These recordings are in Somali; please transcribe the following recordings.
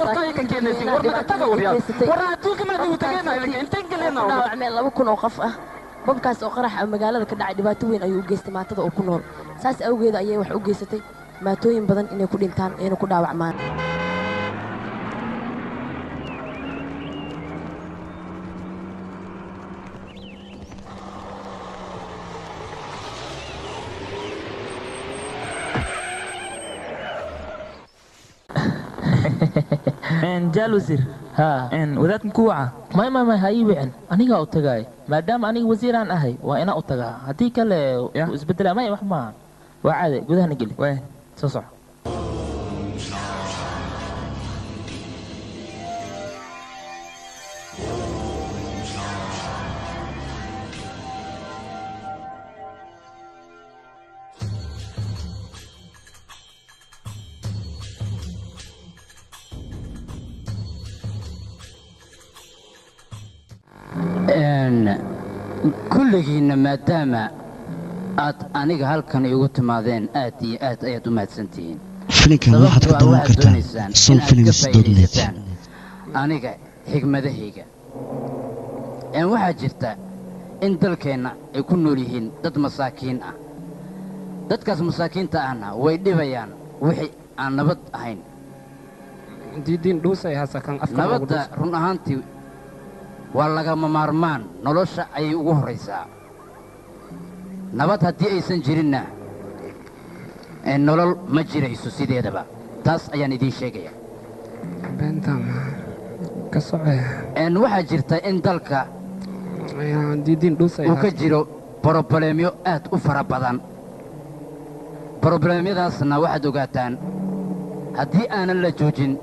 Afkaya ka keenaysin war naga taga waryaal war adduunka ma nagu tagayna idinka inteen gelina dhaawacmeen 2000 oo qof ah. Bamkaas oo qarax ah magaalada ka dhacay dhibaato weyn ayuu u geystay maatada oo ku nool. Saas awgeed ayay wax u geysatay maatooyin badan inay ku dhintaan ayna ku dhaawacmaan. Jaal wasiir wadaadkan ku waca may ha ii wicin, anigaa u tagaay maadaama aniga wasiiraan ahay waa inaa u tagaa, haddii kale wuu isbedelaa. May wax maaha, waa caade, gudahana geli, soo soco. Kulligiinna maadaama aad aniga halkan iigu timaadeen aad iyo aad ayaad u mahadsantihiin. Filimkan waxaad ka Sababtoo ah daawan waxaad kartaa doonaysaan inaad ka somfilms.net. faa'iidaysataan aniga xigmadahayga. Waxaa jirta in dalkeenna ay ku nool yihiin dad masaakiin ah. Dadkaas masaakiinta ahna way dhibayaan wixii aan nabad ahayn. Diidiin dhuusay hasakan afka loogu Nabadda dhuuso. Run ahaantii waa lagama maarmaan, nolosha ayay ugu horraysaa. Nabad haddii aysan jirinna ee nolol ma jirayso sideedaba, taas ayaan idiin sheegaya. Beenta ka socaya. Waxaa jirta in dalka diidiin dhuusay uu ka jiro boroboleemyo aad u fara badan. Boroboleemyadaasna waxaad ogaataan haddii aanan la joojin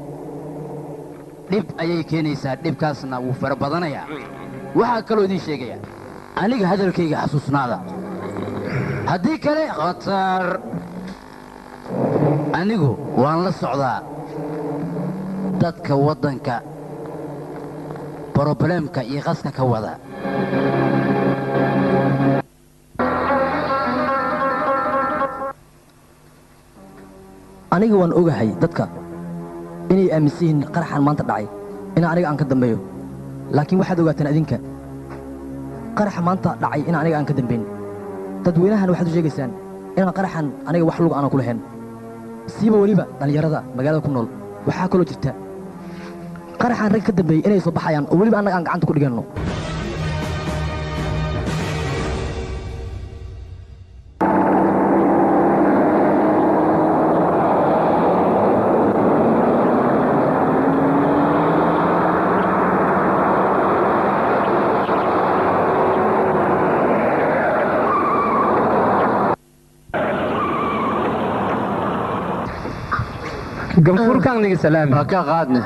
dhib ayay keenaysaa, dhibkaasna wuu fara badanayaa. Waxaa kaloo idiin sheegaya aniga hadalkayga xasuusnaada, haddii kale khatar. Anigu waan la socdaa dadka waddanka boroboleemka iyo qaska ka wada. Aniga waan ogahay dadka inay aaminsan yihiin qaraxan maanta dhacay in aniga aan ka dambeeyo, laakiin waxaad ogaataan adinka qaraxa maanta dhacay in aniga aan ka dambayn. Dadweynahan waxaad u sheegaysaan inaan qaraxan aniga wax lug aanan ku lahayn, siiba weliba dhallinyarada magaalada ku nool. Waxaa kaloo jirta qaraxan rag ka dambeeyey inay soo baxayaan oo weliba annaga aan gacanta ku dhiganno. Ganfuurkaan niga salaami ka qaadna.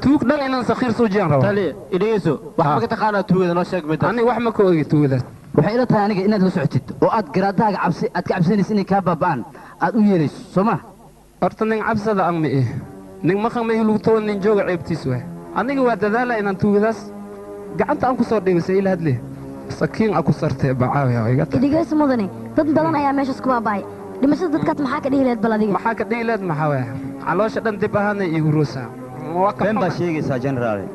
Tuug dhan inaan sakhiir soo jiyaan rabaa. Tali, idhegeyso, wax ma ka taqaanaa tuugada? Noo sheeg midda. Ani wax ma ka ogi tuugadaas. Waxay ila tahay aniga inaad la socotid oo aad garaadahaaga cabsi aad ka cabsanaysa inay kaa baaba'aan aad u yeelayso, soo ma? Horta nin cabsada ang ma ih, nin maqan ma ih, lagu toban nin jooga ceebtiis waay. Aniga waa dadaala inaan tuugadaas gacanta aan ku soo dhigo. Se ila hadle sakiin a ku sartee bacaawiya iga tag. Idhigeyso mudane, dad badan ayaa meeshaas ku baaba'ay. Dhimashada dadkaas maxaa ka dhihi lahayd bal adiga? Maxaa ka dhihi lahayd? Maxaa waaya, caloosha dhan dib ahaana iigu roosaa. Waa ka Been baa sheegaysaa, generaale.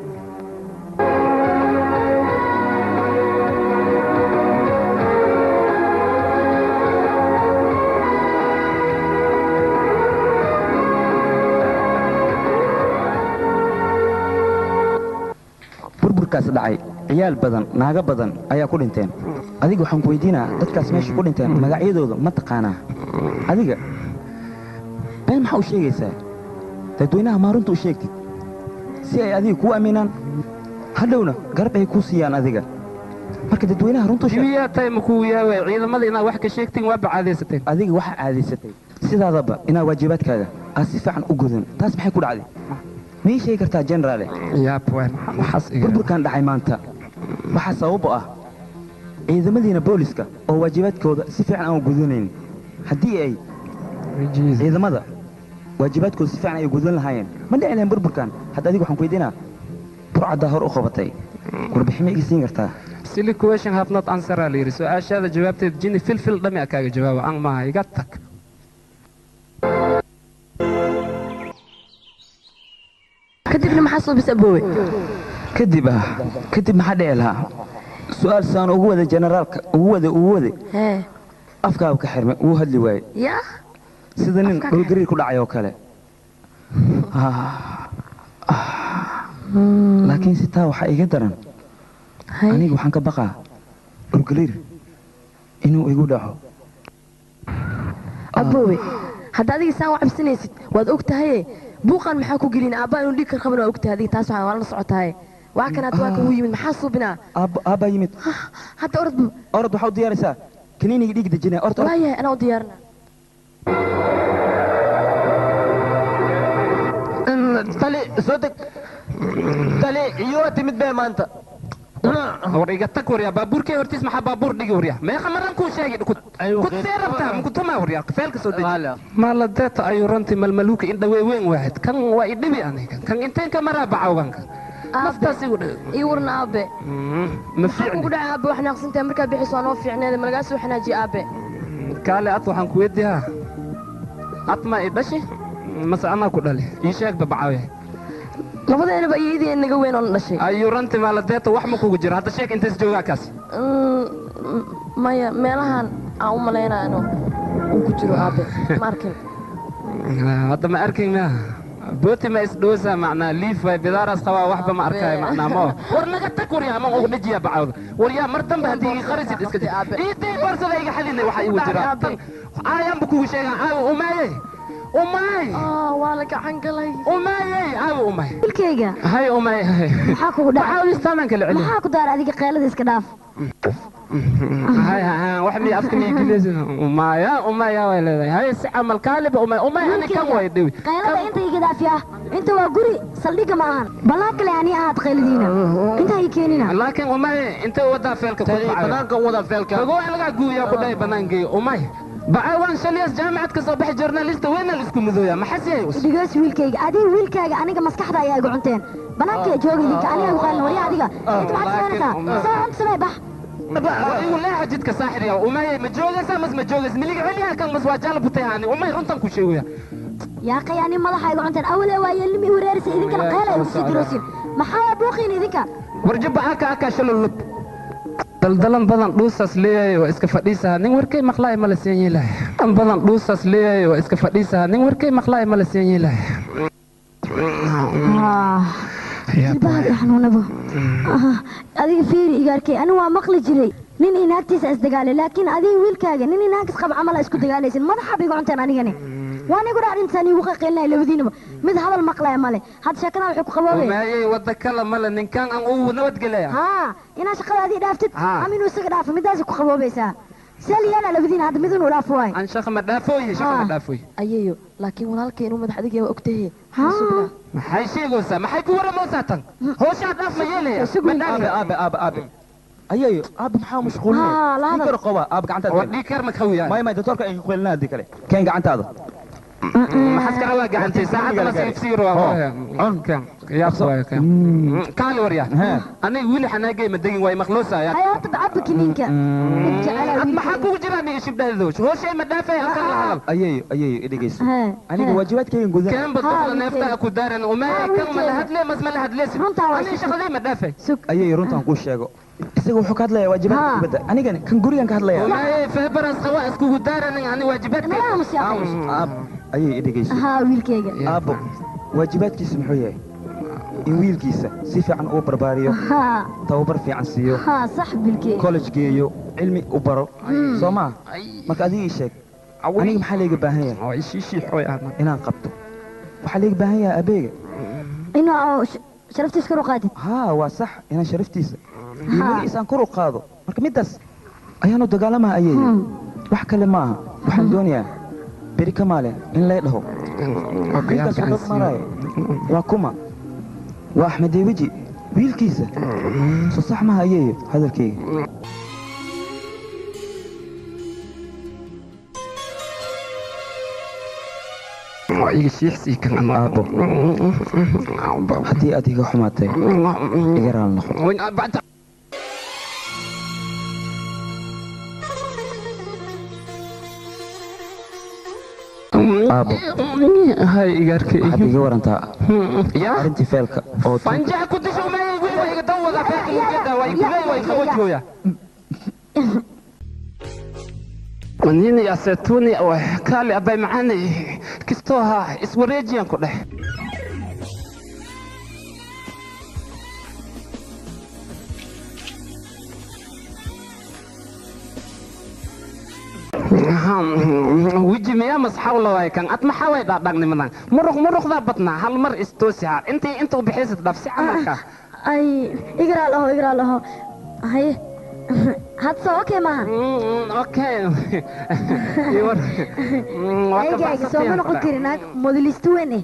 Burburkaas dhacay ciyaal badan, naago badan ayaa ku dhinteen. Adiga waxaan ku weydiinaa, dadkaas meesha ku dhinteen magacyadooda ma taqaanaa? Adiga been maxaa u sheegaysaa dadweynaha? Maa runta u sheegtid si ay adiga kuu aaminaan, hadhowna garab ay kuu siiyaan adiga. Marka dadweynaha runta u sheeg. Miyaa tahay ma kugu yaaway ciidamada inaad wax ka sheegtiin? Waa bacaadaysateen. Adiga waxaa caadaysatay sidaadaba inaad waajibaadkaaga aad si fiican u gudan. Taas maxay ku dhacday, ma ii sheegi kartaa, generaale? Yaab waay, maxaas iga Burburkan dhacay maanta waxaa sabab u ah ciidamadiina booliska oo waajibaadkooda si fiican aan u gudanayn. Haddii ay ciidamada waajibaadkooda si fiican ay gudan lahaayeen, ma dhici lahayn burburkan. Hadda adiga waxaan ku weydiinaa, burcaddaa hor u qabatay, warbixin ma iga siin kartaa? Silly question have not answer aa la yidhi. Su-aashaada jawaabteed jini filfil dhami a kaaga jawaaba ang maaha, iga tag. Kadibna maxaa soo bis aboowe? Kadib kadib maxaa dhici lahaa? Su'aal saan ugu wada generaalka ugu wada hee afkaaba ka xirmay, wuu hadli waayey. Yaa sida nin dhulgariir ku dhacay oo kale. Laakiin si taa waxaa iga daran, aniga waxaan ka baqaa dhulgariir inuu igu dhaco. Aboowe hadda adiga saan u cabsanaysid waad og tahay buuqan maxaa ku gelin aabba inuu dhiig kar qaban waa og tahay adiga taas waxaa waa la socotahay. Waa kan hadda waa ka wuu yimid maxaa suubinaa? Aabba yimid. Hadda orod orod waxaa u diyaaraysaa kaniiniga dhiig dejinaya orod. Waayahay anaa u diyaarina. Tali soo deg. Tali iyo timid bee maanta. War iga tag waryaa baabuurkay hortiis maxaa baabuur dhigi waryaa meeqa maran kuu sheegay ku see rabtaa makutuma waryaa feelka soo deji maaladeeta ayuu runtii malmaluuka indha weyn waahid kan waa idhibi aniga kan inteen ka maraa bacawganka naftaas igu dhig ii warna aabe ma fiicni kugu dhacay aabe wax naaqsantahay markaa bixiso waa noo fiicneeda ma lagaa soo xanaajiye aabe. Kaale ad waxaan ku weydiiyaa ad ma i dhashi mase anaa ku dhali ii sheegba bacawyahay labadeenaba iyadii naga weyn oo dhashay. Ayuu runtii maaladeeta wax ma kugu jiro hadda sheeg intaas joogaa kaas. Maya meelahan aan u malaynaya inuu uu ku jiro aabe ma arkin. Hadda ma arkin ma booti ma isdhoosa macnaa liif way bidaaraas qabaa waxba ma arkaayo macnaa ma war naga tag waryaa ma ugu dhajiya bacawda waryaa mar dambe haddii ii qarisid iska jir ii day boorsada iga xadinay waxa igu jira tan caayanba kugu sheegaa caawa umaayey umaay waa la gacan galay umaayey caawa umaay wiilkayga hay umaay maxaa kugu dhacay? Waxaa istaanan kala celi maxaa ku daar adiga qeylada iska dhaaf. Hay hay wax mi afka mi gelinaysa umaaya umaaya way leedahay hay si camal kaaliba umaay umaay ani kan way dhiwi qeylada inta iga dhaafiya inta waa guri saldhiga ma ahan balaa kale ani aad qeyladiina inta ay keenina. Laakiin umaay inta wada feelka ku dhacay banaanka wada feelka ogo laga gooyaa ku dhahay banaanka umaay bacawaan shaliyas jaamacad ka soo baxay journalist weyn la isku mudooya maxaa siiyay dhigaas wiilkayga adiga wiilkayga aniga maskaxda ayaa igu cunteen banaanka jooga idinka aniga ugu qaalin waryaa adiga inta maxaad samaynaysaa soo cunta samee bax igu leexa jidka saaxir yaa umaay ma joogaysaa mas ma joogays miliga celiyaa kan mas waa jaal butay hani umaay runtan ku sheegaya yaa qayaani madaxa igu cunteen awale waa yeelmi wareerisa idinkana qeyla igu sii diroosin maxaa buuqiin idinka warjaba aka aka shalol daldalan badan dhuusaas leeyahay waa iska fadhiisaha nin warkay maqlaay ma la siin yeelahay dan badan dhuusaas leeyahay waa iska fadhiisaha nin warkay maqlaay ma la siin yeelahay. Jilbaha xanuunaba adiga fiiri igaarkay ani waa maqli jiray nin inaagtiisa isdagaalay laakiin adiga wiilkaaga nin inaagis qab camal isku dagaalaysin madaxa bay igu cunteen anigani waan igu dhacdintaan igu qaqeynay labadiinaba mid hadal maqlaya male had sheekada wuxuu ku qaboobay umaayey wada kala male ninkan aan ugu nabadgelaya haa inaa shaqada adii dhaaftid ama inuu isaga dhaafo midaas ku qaboobaysaa saliyana labadiina hadda mid inuu dhaafo waay aan shaqa ma dhaafooy shaqa ma dhaafooy ayeeyo laakiin walaalkay inuu madax adag yahay waa ogtahay maxay sheegaysaa maxay ku waramaysaa tan howshaa dhaaf ma yeelaya aabe aabe aabe aabe ayeeyo aabe maxaa mashquulinay dhiig kar qaba aabe gacantaada war dhiig kar ma qawiyaa may may doctorka ay qeylina hadii kale keen gacantaada maxaad ka rabaa gacantay saacadda la siibsiiro cunka yaa soo kaali waryaa aniga wili xanaagay ma degin waay maqloosayaa hay horta bacabka kiniinka ad maxaa kugu jira aniga shibdhahdow howshay ma dhaafay halkan la hadal ayeeyo ayeeyo idhegeyso aniga waajibaadkaygan gudan kan badda neefta ku daaran umaay kan ma la hadle mas ma la hadleysi aniga shaqaday ma dhaafay ayeeyo runtaan kuu sheego isaga wuxuu ka hadlayaa waajibaadka dibadda anigana kan gurigan ka hadlayaa umaay feebaras qawa iskugu daaran ani waajibaadkayga ayay idhegeyso haa wiilkayga aabbo waajibaadkiisa muxuu yahay in wiilkiisa si fiican uu barbaariyo tababar fiican siiyo haa sax wiilkayga college geeyo cilmi u baro soo maa marka adiga ii sheeg aniga maxaa layga baahan yahay inaan qabto waxaa layga baahan yahay abeega inuu sharaftiisa kor u qaadid haa waa sax inaan sharaftiisa iyo magaciisa aan kor u qaado marka middaas ayaanu dagaalamaha ayay wax kale ma aha waxaan doonayaa beri ka maalin in lay dhaho wiilkaas wuxuu maraayo waa kuma waa Axmed Deewiji wiilkiisa soo sax maaha ayeeyo hadalkayga. Aabbo haddii aad iga xumaatay iga raali noqo. Aabo. Hay igarkay. Waxaad iga warantaa arrintii feelka oo fanjax ku disho ma wili way iga dawada feelka mugada way kulay way qabojooya. Manini ya setuni oo kaali abay macaanay kistoo ha iswareejiyaan ku dheh. Weji miyaa masxawla waay kan ad maxaa way dhaadhaagnimadan muruq muruqdaa badnaa hal mar istoosi ha intay inta u bixaysad dhafsi camalka. Ay igraal aho igraal aho haye hadda soo okay maaha. Okay. Eygayga soo ma noqon karin naag modelisto weyn eh.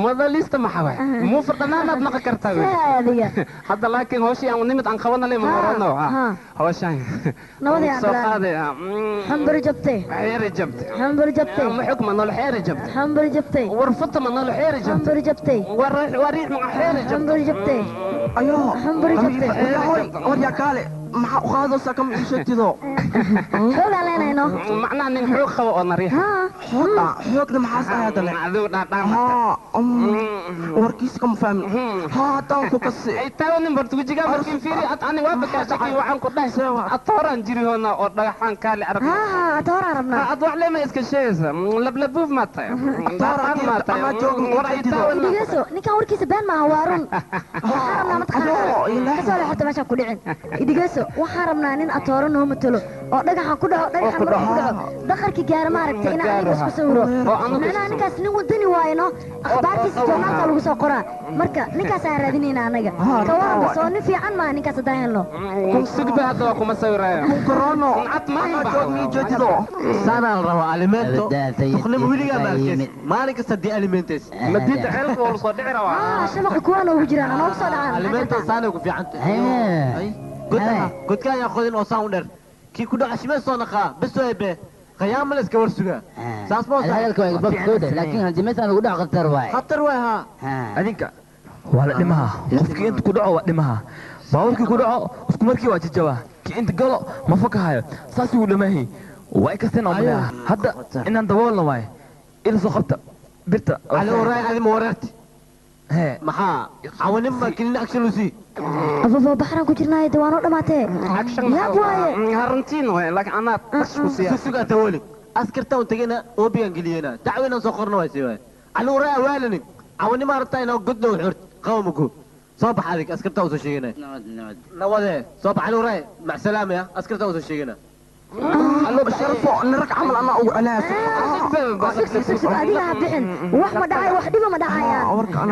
Modelista maxaa waay muu fardhanaanaad noqon kartaa wey. Adiga hadda laakiin hawshii aan nimid aan qabana le ma orano hawshaan nabadii aan soo qaaday. Xambur jabtay xeeri jabtay xambur jabtay ma xukma nolol xeeri jabtay xambur jabtay war futa ma nolol xeeri jabtay xambur jabtay war wariix ma xeeri jabtay xambur jabtay ayo xambur jabtay war yaa kaale maxaa u qaadaysaa kama ii sheegtido xoogaan leenayno macnaha nin xoog qabo oo nariix xooga xoogna maxaas ahaa dale adigu dhaadhaan warkiisa kama fahmin haa haddaan ku kasi ay taawo nin barta wejigaa markiin fiiri ad ani waa bakaashaki waxaan ku dhahay atooraan jirihoona oo dhagaxaan kaale arag haa atooraan rabnaa ad wax leema iska sheegaysa lablabuuf maa tahay dhaadhaan maa tahay war ay taawo dhegeyso ninkan warkiisa been maaha waa run waxaan rabnaa mataqaanaa kasoo leexata meeshaan ku dhicin dhegeyso waxaan rabnaa nin atooro noo matalo oo dhagaxan ku dhaco dhagaxan markuu ku dhaco dhaqarki gaara maaragtay inaan aniga isku sawiro macnaha ninkaas nin wadani waayno akhbaartiisa joornaalka lagu soo qoraa marka ninkaas aan raadinayna anaga ka waranba soo nin fiican maaha ninkaas haddaan helno sugba hadda waa kuma sawiraayo korono cad maaha jeedido saanaa la rabaa alimento tuqnimo weligaa ma arkays maalin kasta dii alimentays madiinta ceelka waa lasoo dhici rabaa shabaqa kuwaa noogu jiraan anoogu soo dhacaan alimento saanay ku fiican tahay godka ayaa qodin oo saan u dheer kii ku dhaca shimee soo naqaa bes oo ebe qiyaama la iska war sugaa saas ma hadalka waa babkooda laakiin haddii meeshaan lagu dhaco khatar waay khatar waay haa adinka waa la dhimaha qofkii inta ku dhaco waa dhimaha baabuurkii ku dhaco isku markii waa jajabaa kii inta galo ma fakahayo saas ugu dhamaahi waa ikasteen oo malaha hadda inaan daboolna waay ila soo qabta birta cali waraay adi ma wareerti maxaa cawanima kelina action lusi ababa baxraan ku jirnaayo dee waanoo dhamaatee yaab waaye harantiin waay laakiin anaa tash ku siiya susuga tawali askarta un tagayna oobigan geliyena dacwo inaan soo qorno waay sii waay cali waraay awaalanin cawanima rabtaa inaa godna u xurt qawmaku soo bax adig askarta usoo sheegana nawadee soo bax cali waraay mac salaama ya askarta usoo sheegana sharfo nirag camal anaa ugu sug adiga ha bixin wax ma dhacay wax dhiba ma dhacayaan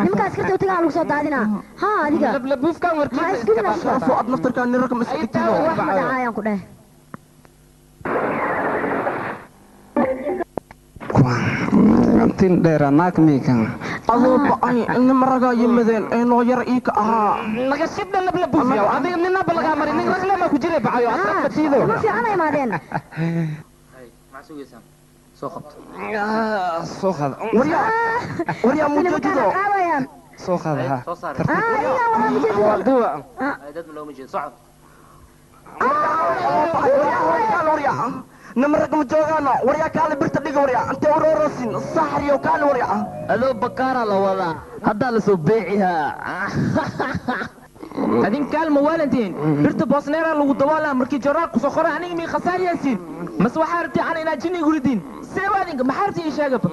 nimanka askarta utagaan lagu soo daadinaa haa adiga lablabuufkan ha isgubina sharfo ad naftarkaa nirag ma iska dhigtido wax ma dhacayaan ku dheh tin dheera naag miikan adoo ba'ay nimaragaa yimadeen ee noo yar iika ahaa naga shidha lablabuufyaw adiga ninaba lagaa marin nin rag lema ku jira bacayo atrafatiido ma fiican ay imaadeen maxaa sugaysaan soo qabto soo qaada waryaa mujeedido qaadayaan soo qaada ha soo saar iyagaa wadaa mujeedido waa duwa dad ma looma jeedo socod nimarag ma joogaano waryaa kaale birta dhiga waryaa intee uroorosin saxriyo kaale waryaa adoo bakaara la wadaa haddaa lasoo beecihaa adin kaalma waalantiin birta boosneera lagu dawaalaa markii joraal kusoo qora aniga mii khasaariyaysiin mase waxaa rabtay ana inaa jinni iguridiin seeba adinka maxaa rabtay ii sheegaba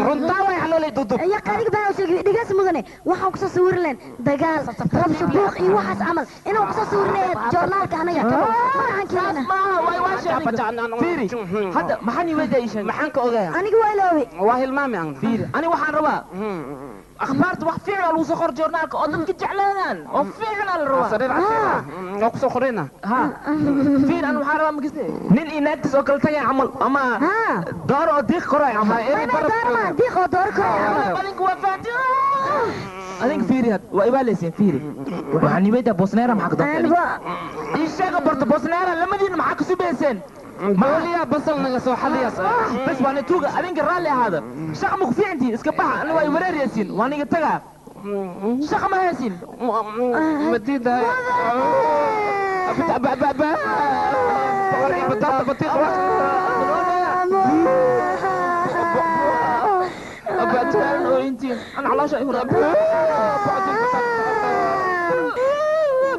runtaa way xaloolay dudub ya qaadiga baan sheegay dhigaas mudane waxaan kusoo sawirin leen dagaal rabsho buuq iyo waxaas camal inaan kusoo sawirinay joornaalka anaga magacan keenana maaha waay waa sheegay fiiri hadda maxaan ii weydaa ii sheegay maxaan ka ogayaa aniga waa iloobi waa hilmaami anga fiiri ani waxaan rabaa akhbaarta wax fiican oo lagu soo qoro joornaalka oo dadka jeclaadaan oo fiican aa la rabaa sariir casir waa kusoo qorayna ha fiir an waxaan rabaa makiste nin iyo naagtiis oo kala tagay camal ama dooro oo diiq koray camal dooro diiq oo dooro koray camal adinku waa fahanti adink fiiri had waa ibaaleysiin fiiri waxaan iweydaa bosneera maxaa ka doontaa ii sheega barto bosneera lamadiina maxaa ka subayseen maliya basal naga soo xadiyas bas waana tuuga adinka raalli ahaada shaqa ma ku fiicantihiin iska baxa ana waa wareeraysiin waa niga tagaa shaqa ma haysiin madiida ooyintiin ana caloosha ay huraa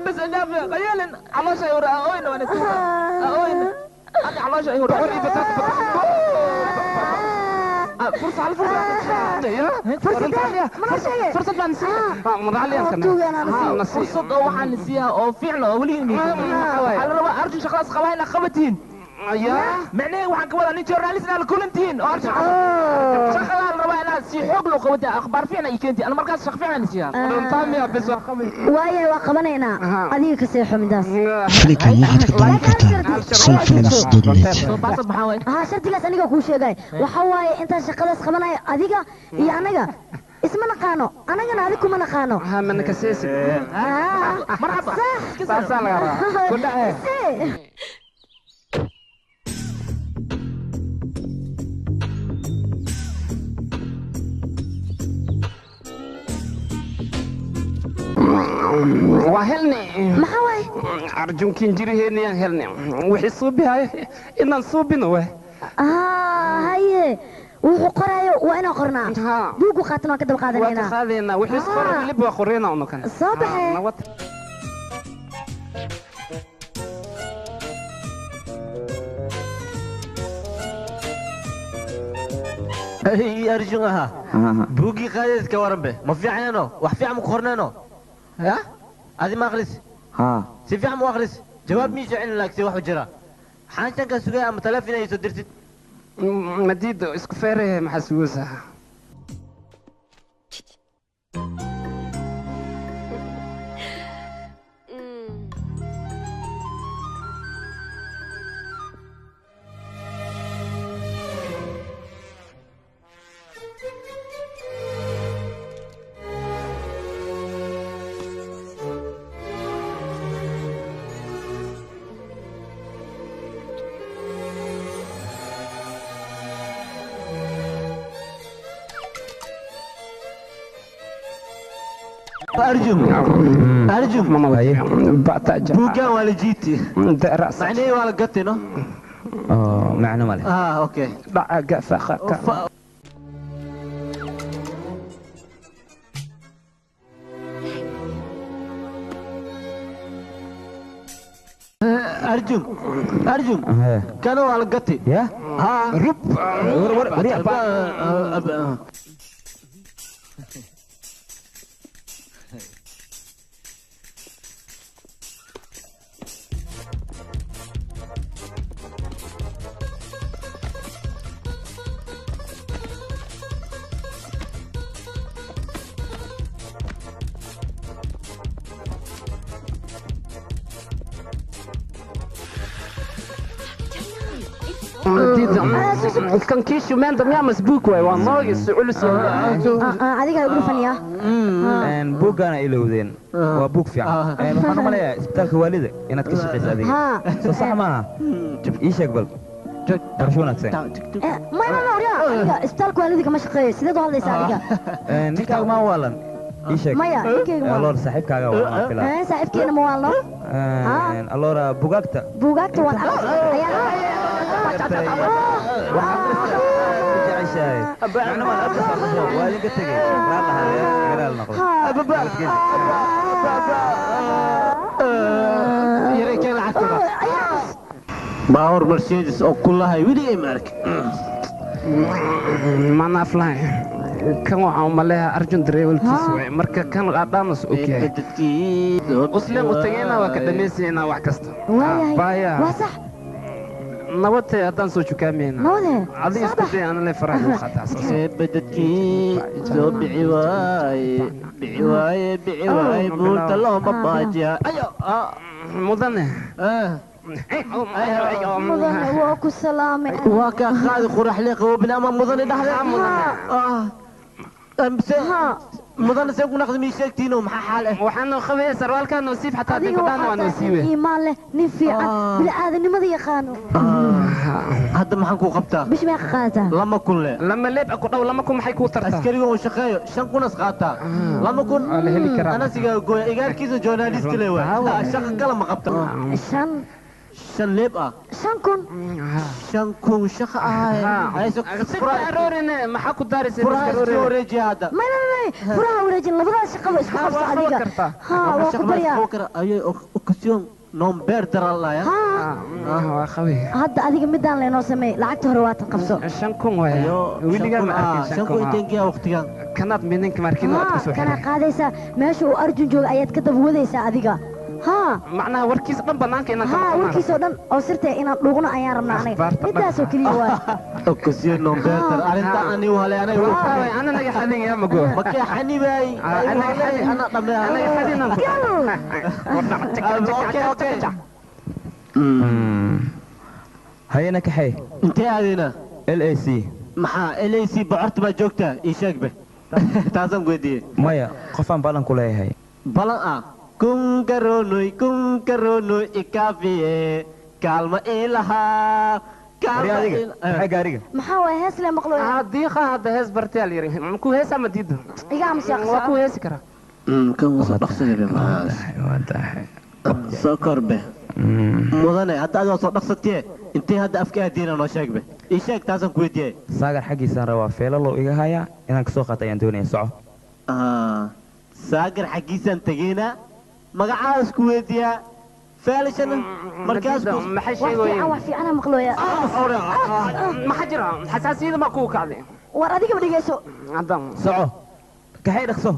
بس انا خيالا caloosha ay huraa ooyna waan ooyna ana caloosha ay huraa فرصة على فرصة فرصة ثانية فرصة بان نسيها فرصة oo waxaan nasiiyaa oo fiicno oo weligiin waxaa la rabaa arjun shaqadaas qabaa inaad qabatiin macnaheedu waxaan ka wadaa nin journalist inaad la kulantihiin oo arjun shaqadaa la rabaa inaad si xoog loo qabataa akhbaar fiican ay keentiin ana markaas shaqo fiican nasiiyaa waayahay waa qabanaynaa adiga ka seexo midaas Filimkan waxaad ka daawan kartaa sunfilms.net. haa shardigaas aniga kuu sheegay waxa waaye intaan shaqadaas qabanayo adiga iyo anaga isma naqaano anagana adig kuma naqaano marxaba waa helnay maxaa waaye arjunkiin jiriheeniyaan helnay wixii suubihayo inaan suubino we haye wuxuu qoraayo waa inaan qornaa buugu qaatan waan ka daba waa ka qaadanaynaa qaadaynaa wixii isqora lib waa qoreyna unukan soo baxee nabad arjun ahaa buuggii qaadayd ka waran be ma fiicneeno wax fiican ma ku qorneeno ya adi ma akhris si fiican ma u akhris jawaab mii soo celin laagsi wax u jira xaanshankaa sugaya ama taleefon ay soo dirtid madiido isku feerahe maxaa sugaysaa arjun arjun buuggan waa la jiiti macnihii waa la gatay no macno male okay arjun arjun kana waa la gatay ya rub kan kiishu maanta miyaa masbuuk waay waa noogis culus adiga ugu faniya buuggaana ilowdeen waa buug fiican waxaan u maleeyaa isbitaalka waalida inaad ka shaqayso adiga soo sax maaha ii sheeg bal barasho wanaagsan maya maya waryaa aniga isbitaalka waalida kama shaqeeyo sideed u hadlaysaa adiga ninkaaga maa waalan ii sheeg maya ninkayga ma aloor saaxiibkaaga waa filaa saaxiibkeena ma waalno aloora bugaagta buugaagta waan baawar mercedes oo kulahay weligay ma arkin mana aflahay kan waxaan u maleeyaa arjun dareewalkiis waay marka kan qaadhaamas ogyahay usleen u tagayna waa ka dhamaysaynaa wax kasta waayahay waa sax nabadtay haddaan soo jukaamayna nabadee adiga isku day ana le farax u qaataa badadkii soo bici waaye bici waaye bici waaye buurta looma baajiya ayo mudane mudane waa ku salaamay waa kaa qaadi quraxle qaboobin ama mudane dhaxle mudane see ku naqdi mii sheegtiino maxaa xaal ah waxaan noo qabaya sarwaalkaa noo siif xataa adiga dibadaan waa noo waxaa siiwe nin iimaan leh nin fiican bini'aadanimada yaqaano hadda maxaan kuu qabtaa bish meeqa qaadataa 2,000 le lama leeb ku dhow 2,000 maxay kuu tartaa askariga uu shaqeeyo 5,000 as qaataa 2,000 Waa la heli karaa. anasiga gooya igaarkiisa journalist le waay shaqa kale ma qabta shan 5 leeb ah 5,000 5,000 shaqa ahay aroorine maxaa ku daaraysa wareejiya hadda may may may furaha wareejin labadaas shaqaba isku qabso adiga haa waa ku baryaa ayay occasion non perdere waa qabi hadda adiga midaan leenoo sameey lacagta hore waatan qabso 5,000 waay wiligaa ma arkin 5,000 intaankiya waqtigan kanaad midinka markin aad ku soo kana qaadaysaa meesha uu Arjun jooga ayaad ka daba wadaysaa adiga ها معناها وركيس دhan banaanka inaan ها warkiis oo dhan oo sirta inaan dhuuqno ayaan rabnaa aniga midaas oo kaliya waa occasion non perdere arinta ani wala ana ana naga xadin ya mago ma ka xanibay ana ana dhamay ana xadin okay okay hayna kaxay intee aadina LAC maxaa LAC bocorta baa joogta ii sheeg be taasaan weydiiyey maya qofaan balan ku leeyahay balan ah kunkaronoy ikafiye kaalma ilaha maxaa gaariga maxaa waay hees le maqlo diiqa hadda hees bartay al yiri ku hees ama diido iga amsi aqsa waa ku heesi karaa kan wasa dhaqsiga be soo korbe mudane hadda adiga soo dhaqsatee intee hadda afka aadiina noo sheeg be ii sheeg taasaan ku weydiiyey saagar xaggiisaan rabaa feelalow iga hayaa inaan kasoo qaato ayaan doonaya soco saagar xaggiisaan tegeynaa magacaas ku weydiiyaa feelashana markaas maxay sheegayeen wax fiican maqlooya maxaa jira xasaasiyada ma kugu kacday war adiga dhigayso soco kaxay dhaqso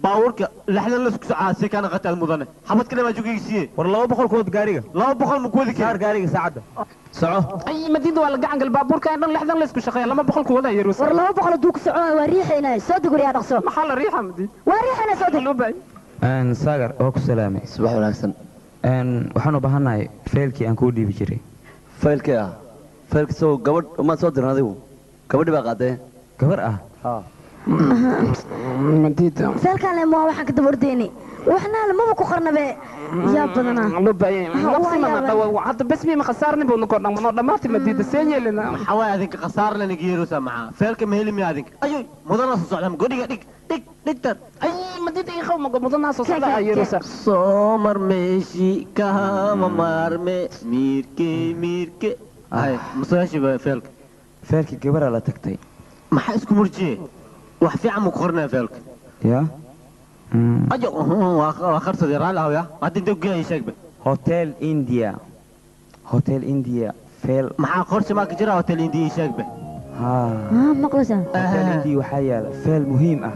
baabuurka lixdan la isku socaa si kana qataal mudane xabad kale baa jugaysiye war 200 kood gaariga 200 ma koodi saar gaariga saacada soco ay madiida waa la gacan gal baabuurka dhan lixdan la isku shaqeeya 200 ku wada yeerus war 200 haduu ku soco waa riixaynaa soo deg wariyaa dhaqso maxaa la riixa madiid waa riixaynaa soo deg saagar waa ku salaamay subax wanaagsan waxaan u baahanahay faylkii aan kuu dhiibi jiray faylkii ah faylka soo gabadh umaad soo diran adigu gabadhi baa qaadee gabar ah madiida faylkaan le maa waxaan ka daba ordaynay waxna maba ku qarnabe yaa badanaa hadda bes mima khasaarni buu noqon noo dhammaatay madiida seen yeelina maxaa waay adinka khasaar lana geerusa maxaa faylka ma heli miya adinka ayoy mudana soo socda godhiga dhig dhig dhigtar ay madiida ii qaw mudana soo socda yeerusa soo mar meeshi kahama maarme miirke miirke hay masoo ba faylka faylka gabaraa la tagtay maxaa isku murjiye wax fiican mu qornaa faylka yaa ayo waa qarsadii raalli ahow ya hadda intee kugeeyay sheegbe hotel india hotel india feel maxaa qorshe maa ka jira hotel india sheegbe haa maqlaysaa hotel india waxaa yaala feel muhiim ah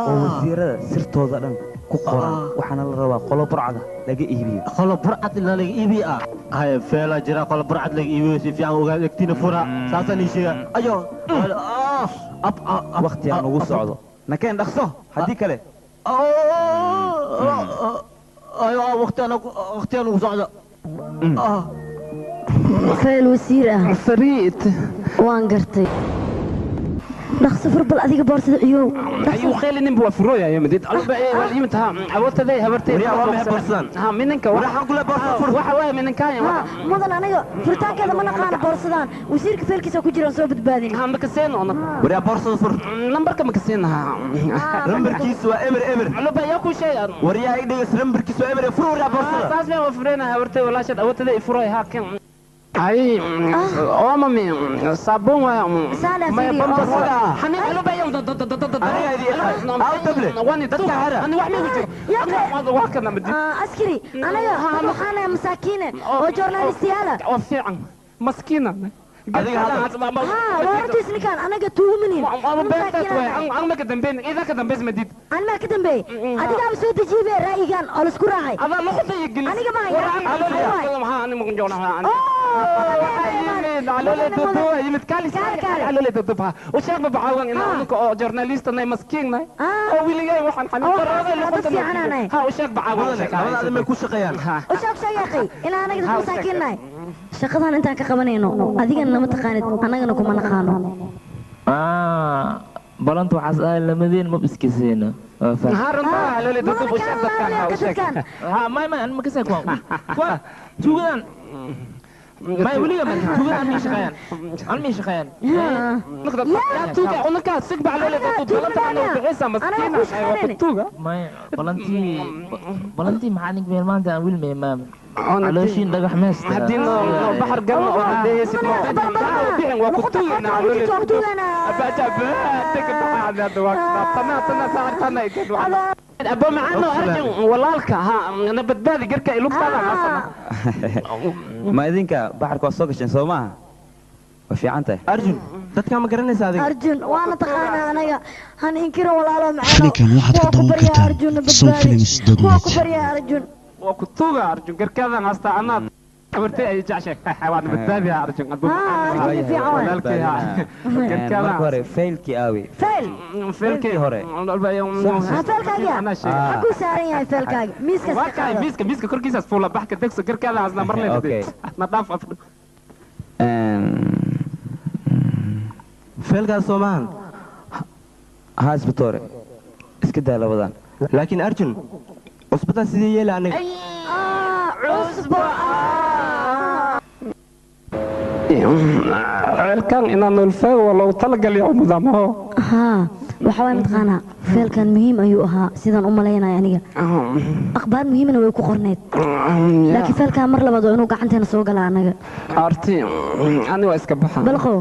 oo wasiirada sirtooda dhan ku qoran waxaana la rabaa qolo burcada laga iibiyo qolo burcad in laga iibiyo ah hay feela jira qolo burcad laga iibiyo si fiican ogaa egtina fura saasaan ii sheega ayo waqti aan ugu socdo nakeen dhaqso haddii kale ayo waqti aan ugu socdo feel wasiir ah fariid waan gartay dhaqso fur bal adiga boorsada ciyow ayuu qeylinin buu furooyaa madiid alba ee wal imta awoodtaday habartay ha minanka waxa kula boorsa fur waxa waay minanka mudan aniga furitaankeeda ma naqaan boorsadan wasiirka feelkiisa ku jira soo badbaadin ha ma kaseen ona wariya boorsada fur lambarka ma kaseen ha lambarkiisu waa emer emer alba yaa ku sheegan wariya ay dhigas lambarkiisu waa emer fur wariya boorsada saas baan fureyna habartay walaashad awoodtaday furay ha kan ay oo mami sabon waa ma xanin alba yam ani wax ma jiro wax kana madi askari anaga waxaan masaakiine oo journalistiyaala oo fiican maskiina adiga ها ورتيس نكان انا قتومني انا ka dambeyn idan ka dambeys madid انا ka dambeey adiga am soo dajiibay raayigan oo la isku raacay adaa luqda iyo gelis aniga ma shaqadan intaan ka qabanayno adigana nama taqaanid annagana kuma naqaano balanta waxaas ahay lamadeen mab iskisayna ما ولي ما توغا أمي شقيان أمي شقيان يا توغا ونكا سقب على لا بلانتا أنا بعيسى مسكينة أيوة توغا ما بلانتي بلانتي معانك ميل ما أنت ويل ميل علوشين دقح مست هدي بحر قلنا وهدي سكنا بيعن وكتوغنا أبو معنا أرجع والله ها أنا بدبالي قرك إلوك طالع ما إذنك بحرك وصوكش سو ما وفي عنته أرجن dadka ma garanaysaa adiga Arjun waana taqaanaa anaga han inkiro walaalo macaan Filimkan waxaad ka daawan kartaa somfilms.net. waa ku baryaa Arjun waa ku tuuga Arjun garkaadan hasta anaa abartay ay jeceshay waan badbaadiyaa Arjun abu marka hore faylkii aawi fail faylkii hore failkaaga xaguu saaran yahay failkaaga miiskaas waa kaay miiska miiska korkiisaas fuula baxka degso garkaada hasna mar leedahay na dhaaf af failkaas soo maahan ha isbitoore iska daa labadan laakiin Arjun cusbadan sidee yeela aniga cusbo ceelkan inaan nolfeego waa loogu talagalay cumudamaho haa waxa waay mataqaanaa feelkan muhiim ayuu ahaa sidaan u malaynaya aniga akhbaar muhiimna way ku qorneyd laakiin feelkan mar labaad waa inuu gacanteena soo galaa anaga arti ani waa iska baxa balqow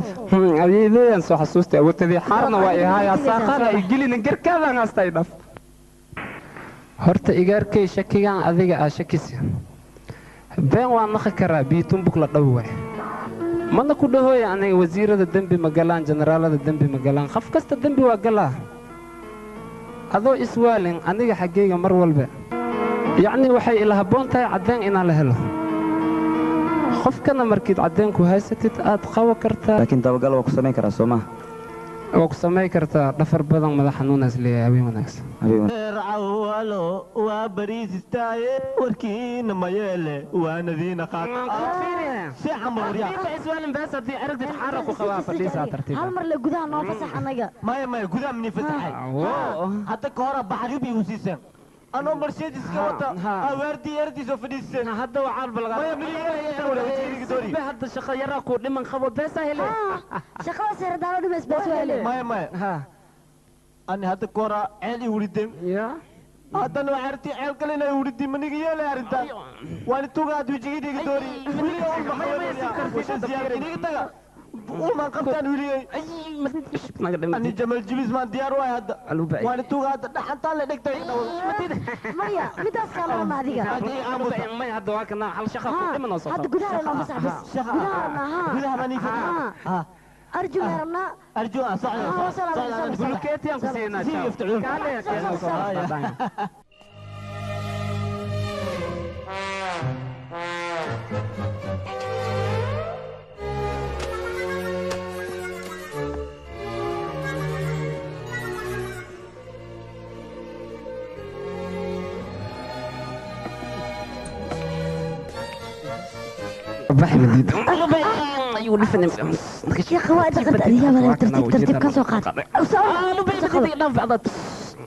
ayeedeyan soo xasuustay awoodtadii xaarna waa ihaaya saaqada ay gelinin garkaadan hasta i dhaf horta igaarkay shakigan adiga aa shakisi been waan naqi karaa biyo tumbuk la dhow waay mana ku dhahooya aniga wasiirada dembi ma galaan generaalada dembi ma galaan qof kasta dembi waa galaa adoo iswaalin aniga xaggayga mar walba yacni waxay ila habboon tahay caddeen inaan la helo qofkana markiid caddeen ku haysatid aad qabo kartaa laakiin dabagal waa ku samayn karaa soo maha waa ku samayn kartaa dhafar badan madax xanuunaas leeyahay habeen wanaagsan cawalo waa bariisistaaye warkiina mayeele waanadiina hal mar le gudaha noo fasax anaga maya maya gudaha mini fasaxay hadda ka hora baxaryub igu siiseen anoo mercedeska wata awaardii erdiisoo fadhiiseen hadda waxaan balqaadba hadda shaqo yaraa ku dhiman qabo beesa hele shaqada seeradaano dhimays bees waa hele maya maya ani hadda ka hora ceel i wrideen haddana waxay aragtay ceel kale inay wridin maniga yeelay arrintaan waani tugaad wejigidhiga doori wiliga taga ulmaan qabtaan wiligay ani jamal jibis maan diyaar waay hadda waani tuga hadda dhaxantaan la dhegtay maya midaas kaalama adiga maya hadda waa kana hal shaqa ku dhiman oo soo hadda gudaha noo fasax bas gudaha rabnaa gudaha baan ii fasax أرجو يا ربنا أرجو صعد بلوكيتي أنكو سينا يا خوات قد يا ولا ترتيب ترتيب كان سوقات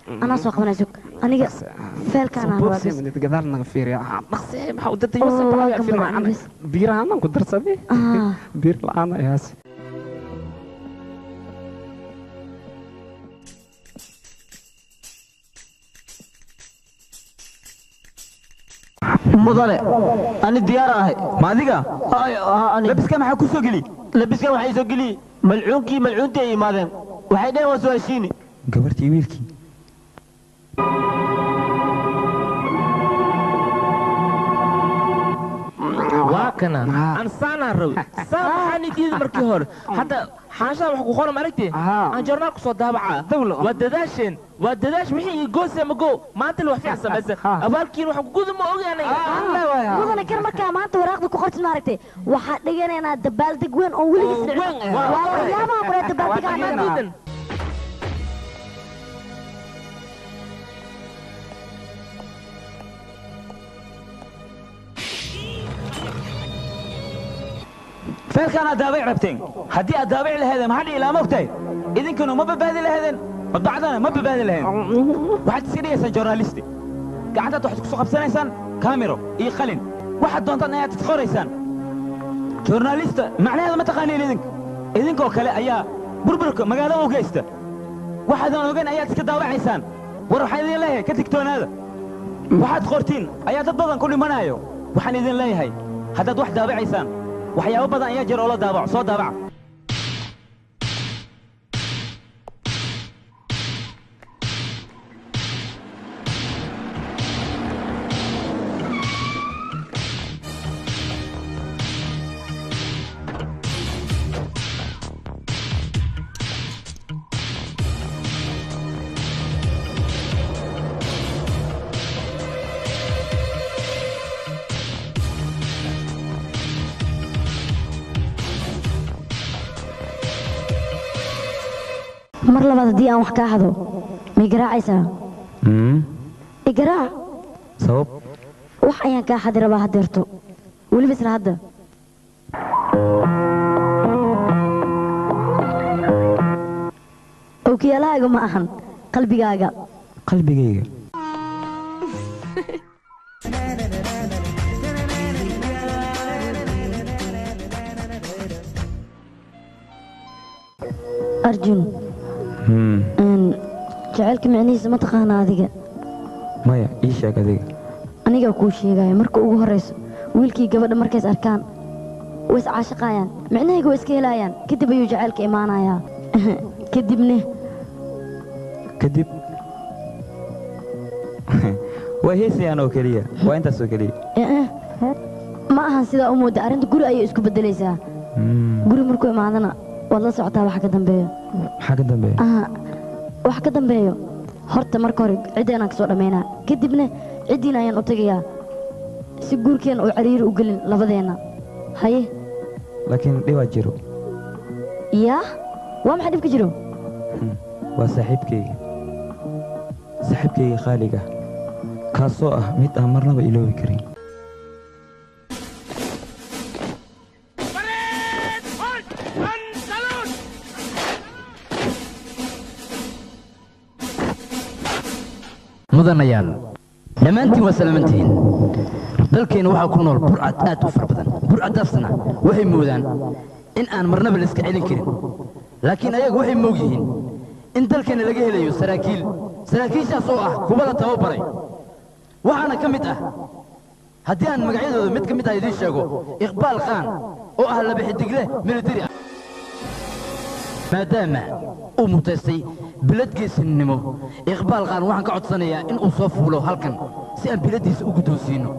أنا سوق وانا سوق أنا فعل كان أنا بوبسي من قدرنا نغفير يا نقصي ما ودتي يوسف بير أنا قدرت سبي بير الآن ياس mudane ani diyaar ahay ma adiga labiska maxaa ku soo geli labiska waxay soo geli malcuunkii malcuuntii ay imaadeen waxay dhaheen waa soo heshiini gabartii wiilkii waa kana ansaanaan rabi saan maxaa nidiida markii hore hadda xaashadan wax ku qoran ma aragtee aan joornaal ku soo daabaca waa dadaasheen waa dadaash wixii goose ma go maanta la wax fiican samaysa abaalkiin waxaan ku gudu ma ogi aniga mudane kar markaa maanta waraaqda ku qortid ma aragtay waxaa dhiganaynaa dabaaldeg weyn oo weligiis dhicin waa waxyaabaha kule dabaaldeg aan feelkaan aad daabic rabteen haddii aad daabic laheedeen maxaa dhihi lahaa ma ogtahay idinkanu ma badbaadi laheedeen madbacdana ma badbaadi laheen waxaad iska dhigaysaan joornaalisti gacantaad waxaad ku soo qabsanaysaan kaamiro iyo qalin waxaad doontaan ayaad isqoraysaan Journalista macnaheeda ma taqaaniin idinka. Idinkoo kale ayaa burburka magaalada u geysta. Waxaadan ogeyn ayaad iska daawacaysaan. War waxaan idin leeyahay ka digtoonaada. Waxaad qortiin ayaa dad badan ku dhimanayo. Waxaan idin leeyahay haddaad wax daawacaysaan waxyaabo badan ayaa jira oo la daawaco, soo daawaca. Mar labaad haddii aan wax kaa hado ma igaraacaysaa? Igaraac. Sabab? Wax ayaan kaa xadi rabaa haddeerto, weliba isla hadda. Ookiyaalahaaga ma ahan, qalbigaaga. Qalbigayga. Arjun, jacaylka micnihiisa ma taqaana adiga? Maya, ii sheeg adiga. Anigaa kuu sheegaya. Marka ugu horrayso wiilkii gabadha markays arkaan way is caashaqaayaan, micnahayga way iska helaayaan, kadib ayuu jacaylka imaanayaa. Kadibne kadib way heesayaan oo keliya, waa intaas oo keliya. Ma ahan sidaa u mooda. Arrinta guri ayay isku beddelaysaa. Guri markuu imaadana waad la socotaa waxa ka dambeeyo. Maxaa ka dambeeya? Wax ka dambeeyo horta marka hore ciddeenaan kasoo dhammaynaa, kadibna ciddiina ayaan u tagayaa si guurkeenna uu cariiri u gelin labadeenna. Haye. Laakiin dhibaa jiro. Yaa, waa maxay dhibka jiro? Waa saaxiibkayga, saaxiibkayga qaaliga, kaasoo ah mid aan marnaba iloobi karin. Mudanayaal, dhammaantiin waa salaamantihiin. Dalkeenna waxaa ku nool burcad aad u fara badan. Burcaddaasna waxay moodaan in aan marnaba la iska celin karin, laakiin ayagu waxay moog yihiin in dalkeenna laga helayo saraakiil, saraakiishaas oo ah kuwa la tababaray. Waxaana ka mid ah, haddii aan magacyadooda mid ka mid ah idiin sheego, Iqbaal Khaan oo ah laba xidigle militari ah. Maadaama uu mutaystay bilad geesinimo, Iqbaal Khaan waxaan ka codsanayaa in uu soo fuulo halkan si aan biladdiisa u guddoonsiino.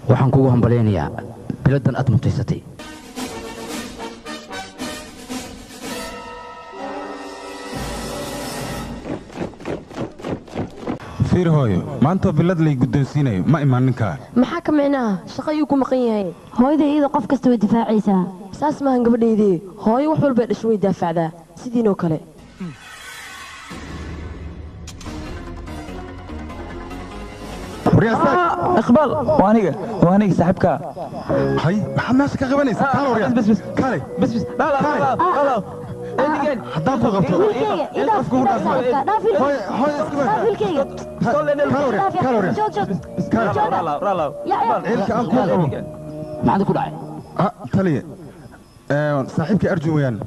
Waxaan kugu hambalyaynayaa biladdan aad mutaysatay. Fiir hooyo, maanta bilad lay guddoonsiinayo ma imaan ninkaa. Maxaa ka micnaha? Shaqo ayuu ku maqan yahay. Hooyada iyada qof kasta way difaacaysaa. Saas maahan gabadhaydii, hooyo wax walbay dhasho way daafacdaa sidiinoo kale. Iqbaal, waa aniga, waa aniga saaxiibkaa. Hay, maxaad meesha ka qabanaysaa? Kaale waryaa. Bas bas. Kaale. Bas bas. La la la la. Haddaan ku qabto. Wiilkayga, idaaf, idaaf saaxiibka, dhaaf wiilkayga. Hooyo, hooyo iska baa. Dhaaf wiilkayga. Kaale waryaa, kaale waryaa. Joog, joog. Kaale. Ya, ya. Ciilka aan ku qabo. Maxaad ku dhacay? Taliye. Saaxiibkii Arjun weeyaan.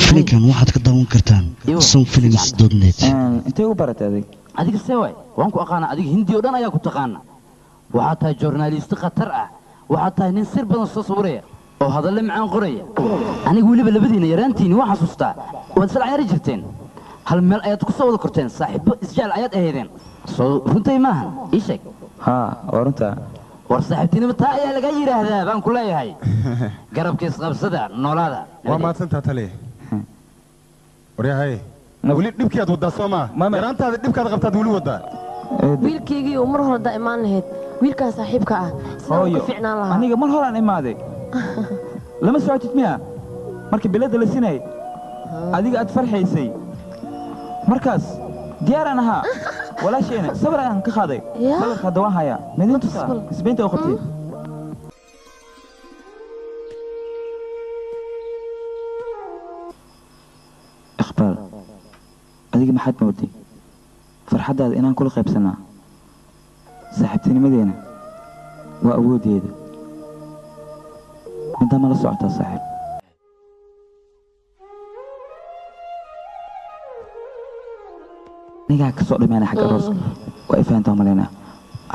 Filimkan waxaad ka daawan kartaan somfilms.net. Intee u baratay adig? Adiga see waay, waan ku aqaanaa adiga, hindi oo dhan ayaa ku taqaana. Waxaad tahay joornaalisti khatar ah, waxaad tahay nin sir badan soo sawiraya oo hadalle macaan qoraya. Aniga weliba labadiina yaraantiini waan xasuustaa, waad isla ciyaari jirteen, hal meel ayaad ku soo wada korteen, saaxiibo isjecel ayaad ahaydeen. Soo runtay maahan? Ii sheeg. Haa, waa runtaa. War saaxiibtinimo taa ayaa laga yidhaahdaa baan ku leeyahay. Garabka isqabsada, noolaada. Waa mahadsantaa taliye. Waryahay, weli dhibkii aad waddaa soo maa? Yaraantaada dhibkaad qabtaad weli waddaa. Wiilkaygii uu mar hore daa imaan lahayd wiilkan saaxiibka ah sidaan Hooyo, uga fiicnaan lahaa. Aniga mar horaan imaaday. Lama socotid miya? Markii biladda la sinayay adiga aad farxaysay, markaas diyaaraan ahaa. Walaashayna sawir ayaan ka qaaday. Yaa. Sawirka hadda waan hayaa, midin tusaa isbeynta oo qabtay. Iqbaal, adiga maxaad mooday farxaddaada inaan kula qaybsanaa? Saaxiibtinimadeena waa awooddeeda. Middaa ma la socotaa saaxiib? Anigaa ka soo dhimaana xagga arooska. Waa i fahantaa malaynaa.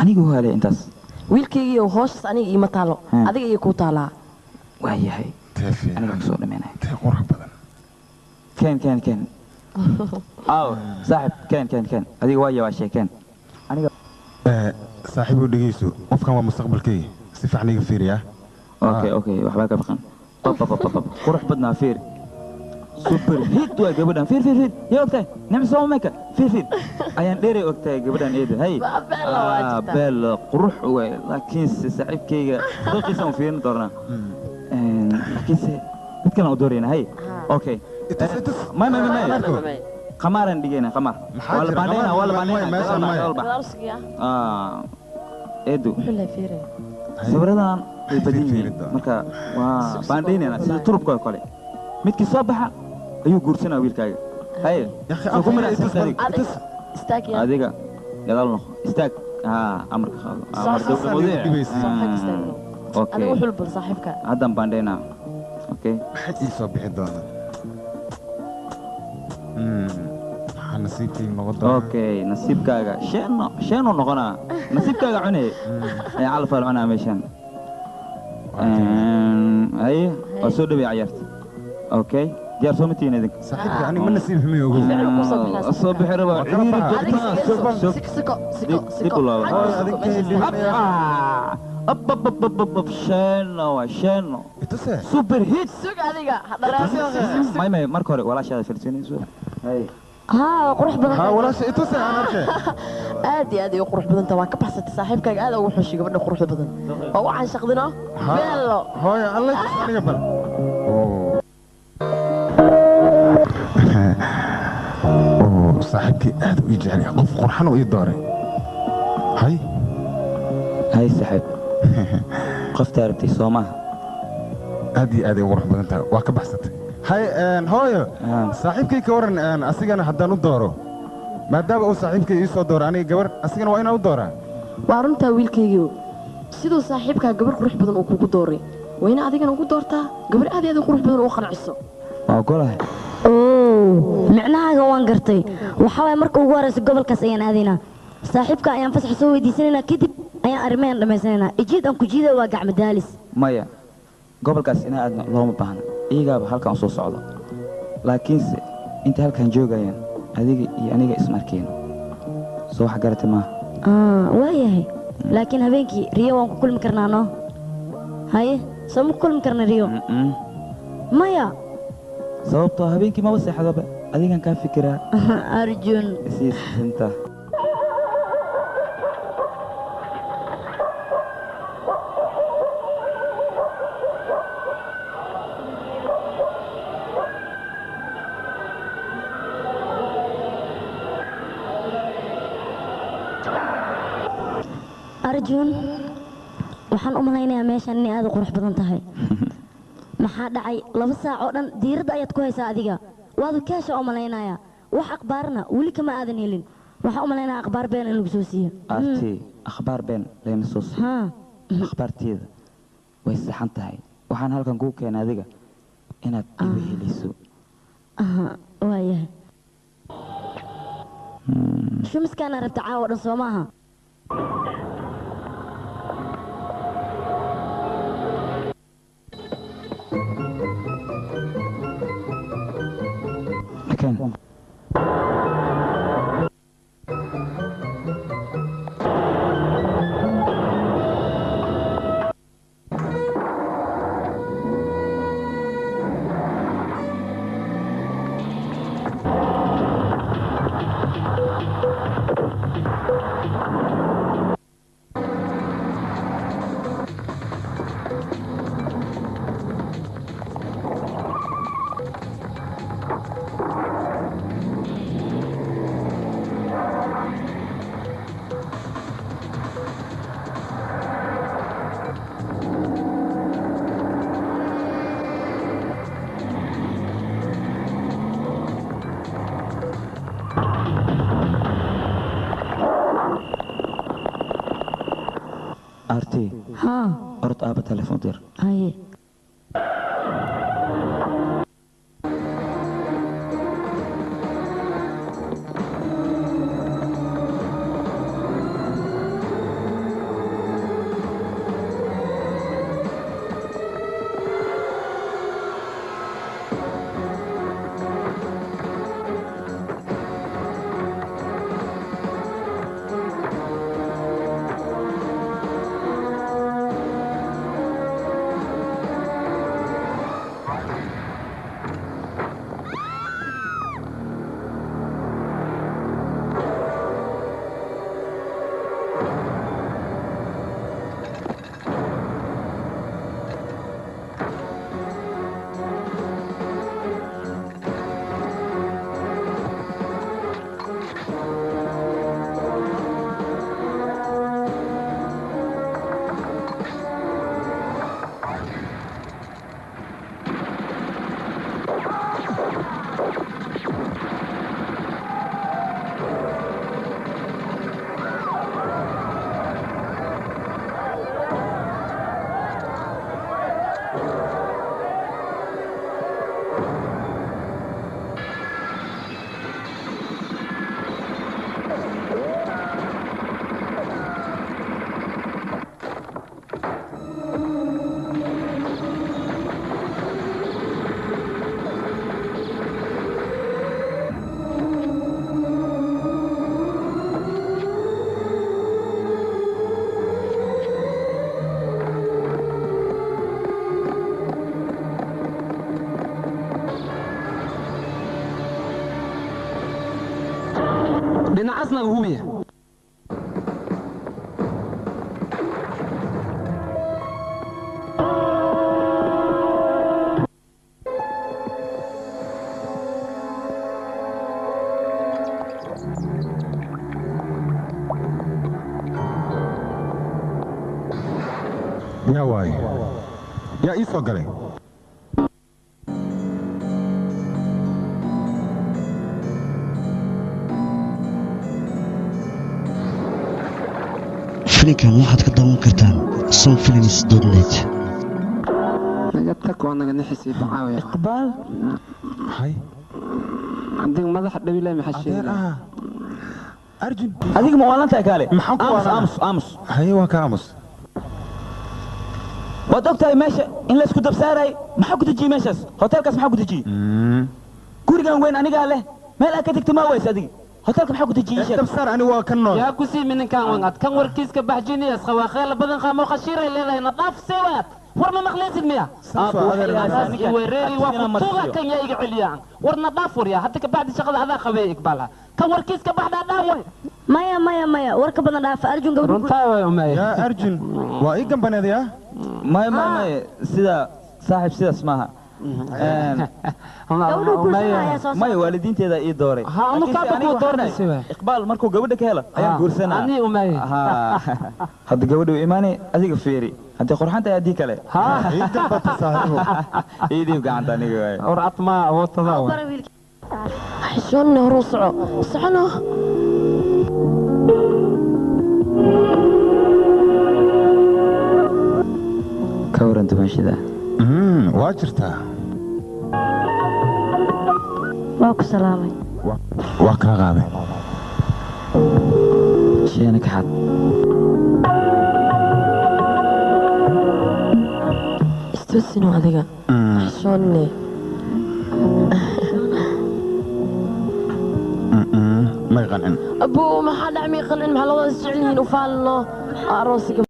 Aniga u haalay intaas. Wiilkaygiiyow, hooshaas aniga iima taalo, adiga iyo kuu taalaa. Waa yahay, anigaa ka soo dhimaynaya. Keen keen keen, aw saaxib, keen keen keen. Adiga waa yawaashee, keen aniga. Saaxiibow, dhegeyso, qofkan waa mustaqbalkayga, si fiican iga fiiriyaa. Okay, waxbaa ka baqan. Bab bab bab bab, qurux badnaa, fiir, super hit waa gabadhan. Fiir fiir fiir, yaa ogtahay nim soo meka. Fiir fiir, ayaan dheeray, ogtahay gabadhan eeda. Hay bello, qurux waay, laakiinse saaxiibkayga daqiisa aan fiirin doonaa, laakiinse mid kale aan u doorayna. Hay, okay, may may may, qamaaraan dhigayna, qamaar waa la baandhayna, waa la baandhayna. Eedu, sawiradan way badan yihiin, marka waa baandhaynayna sida turubka oo kale. Midkii soo baxa ayuu guursanaa wiilkaaga. Haye, soo kuma adiga gadaal noqo, istaag, haa, amarka qaado, amar dowlamadee. Okay, haddaan baandhaynaa. Okay, maxaad ii soo bixi doonaa? Maxaa nasiibkayga noqon doonaa? Okay, nasiibkaaga sheeno sheeno noqonaa, nasiibkaaga cune ee calafal cunaa meeshan. Haye, waa soo dhawey cayaarta. Okay, diyaar soo ma tihiin idinka? Saaxiibka, aniga ma nasiib xumiyo, ogow. Soo bixi raba. Dib u laabo. Ab ab ab ab ab, sheeno waa sheeno, super hit. Sug adiga. May may, marka hore walaashaada fiirsinayso. Hay. Haa, waa qurux badan. Haa, walaasha ituse aan arkay. Aad iyo aad ay u qurux badan tahay, waan ka baxsatay saaxiibkaaga, aad ugu xushay gabadha quruxda badan. Waa u caanshaqdino beello. Hooyo, alla itus aniga bal. Saaxiibkii aad u ii jecel yahay, qof qurxan oo ii dooray. Hay hay saaxiib, qoftaa rabtay soo maaha? Aad iyo aad ay u qurux badan tahay, waa ka baxsatay. Hay hooyo, saaxiibkay ka waran asigana haddaan u dooro? Maadaama uu saaxiibkay ii soo dooro aniga gabar, asigana waa inaan u dooraa. Waa runtaa wiilkaygiiw, siduu saaxiibkaa gabar qurux badan uu kugu dooray, waa ina adigana ugu doortaa gabar aad iyo aad u qurux badan oo qanciso. Waa ogolahay. Micnahaaga waan gartay. Waxaa waaya, marka ugu horeysa gobolkaas ayaan aadaynaa, saaxiibka ayaan fasax soo weydiisanaynaa, kadib ayaan arrimahan dhammaysanaynaa. Ijiid aan ku jiida waa gacmo daalis. Maya, gobolkaas inaa aadna looma baahna, iyagaaba halkan u soo socdo, laakiinse inta halkan joogayaan adiga iyo aniga isma arkeyno. Soo wax garatay maaha? Waayahay, laakiin habeenkii riyo waan ku kulmi karnaa noo. Haye, soo ma ku kulmi karna riyo? Maya. Sababtoo habeenkii maba seexdaba, adigan kaa fikiraa. Arjun. Isii sinta. Arjun, waxaan u malaynayaa meeshan inay aad u qurux badan tahay. Maxaa dhacay? 2 saac oo dhan diiradda ayaad ku haysaa adiga. Waad ka hesha oo malaynayaa, wax akhbaarna weli kama aadan helin. Waxaan u malaynayaa akhbaar been in lagu soo siiyo. Arti, akhbaar been layma soo siiyo, akhbaarteeda way saxan tahay. Waxaan halkan kuu keenay adiga inaad iga heliso. Waayahay, shumiskaana rabta caawa dhan soo maaha? Keen. Arti haa orod aaba telefoon dir haye Dhinacasna hubiya yaa waaye yaa ii soo galay Filimkan waxaad ka daawan kartaan somfilms.net. Naga tag waa naga nixisii bacaawiya Iqbaal hay adiga madaxa dhabilay maxaa sheegay Arjun adiga ma waalan tahay kaale maxaan ku aamus aamus aamus haye waa ka aamus waad ogtahay meesha in la isku dabsaaray maxaa ku dejiyey meeshaas hotelkaas maxaa ku dejiyey gurigan weyn anigaa leh meel aad ka tagto ma weyse adiga hotelka maxaa ku dejiyey sheeg dabsaar ani waa ka nool yaa ku sii mininkan wangad kan warkiiska baxjiniyas qawaaqeela badan qaamo khashiiray leedahay na dhaaf seewaad war ma maqlaysid miya wereeri waa ku tuuga kan yaa iga celiyaan war na dhaaf waryaa hadda kabacdi shaqada adaa qabee iqbaala kan warkiiska baxdaa dhaan way maya maya maya warka badan dhaafa Arjun gabadhu runtaa way umay yaa Arjun waa ii gambaneedayaa maya maya maya sida saaxiib sidaas maaha maya waalidiinteeda ii dooray Iqbaal markuu gabadha ka helo ayaan guursanaa hadda gabadha u imaanay adiga fiiri haddii qurxan tahay haddii kale ii dhiib gacanta aniga waay war atmaa awootada xishoonna horuu soco socono ka waran dumaashida waa jirtaa waa ku salaamay waa kaa qaaday sheena ka xad istoosino adiga xishoonne may qancin abuu maxaa dhac may qancin maxaa labadaas jecel yihiin u faalno aroosiga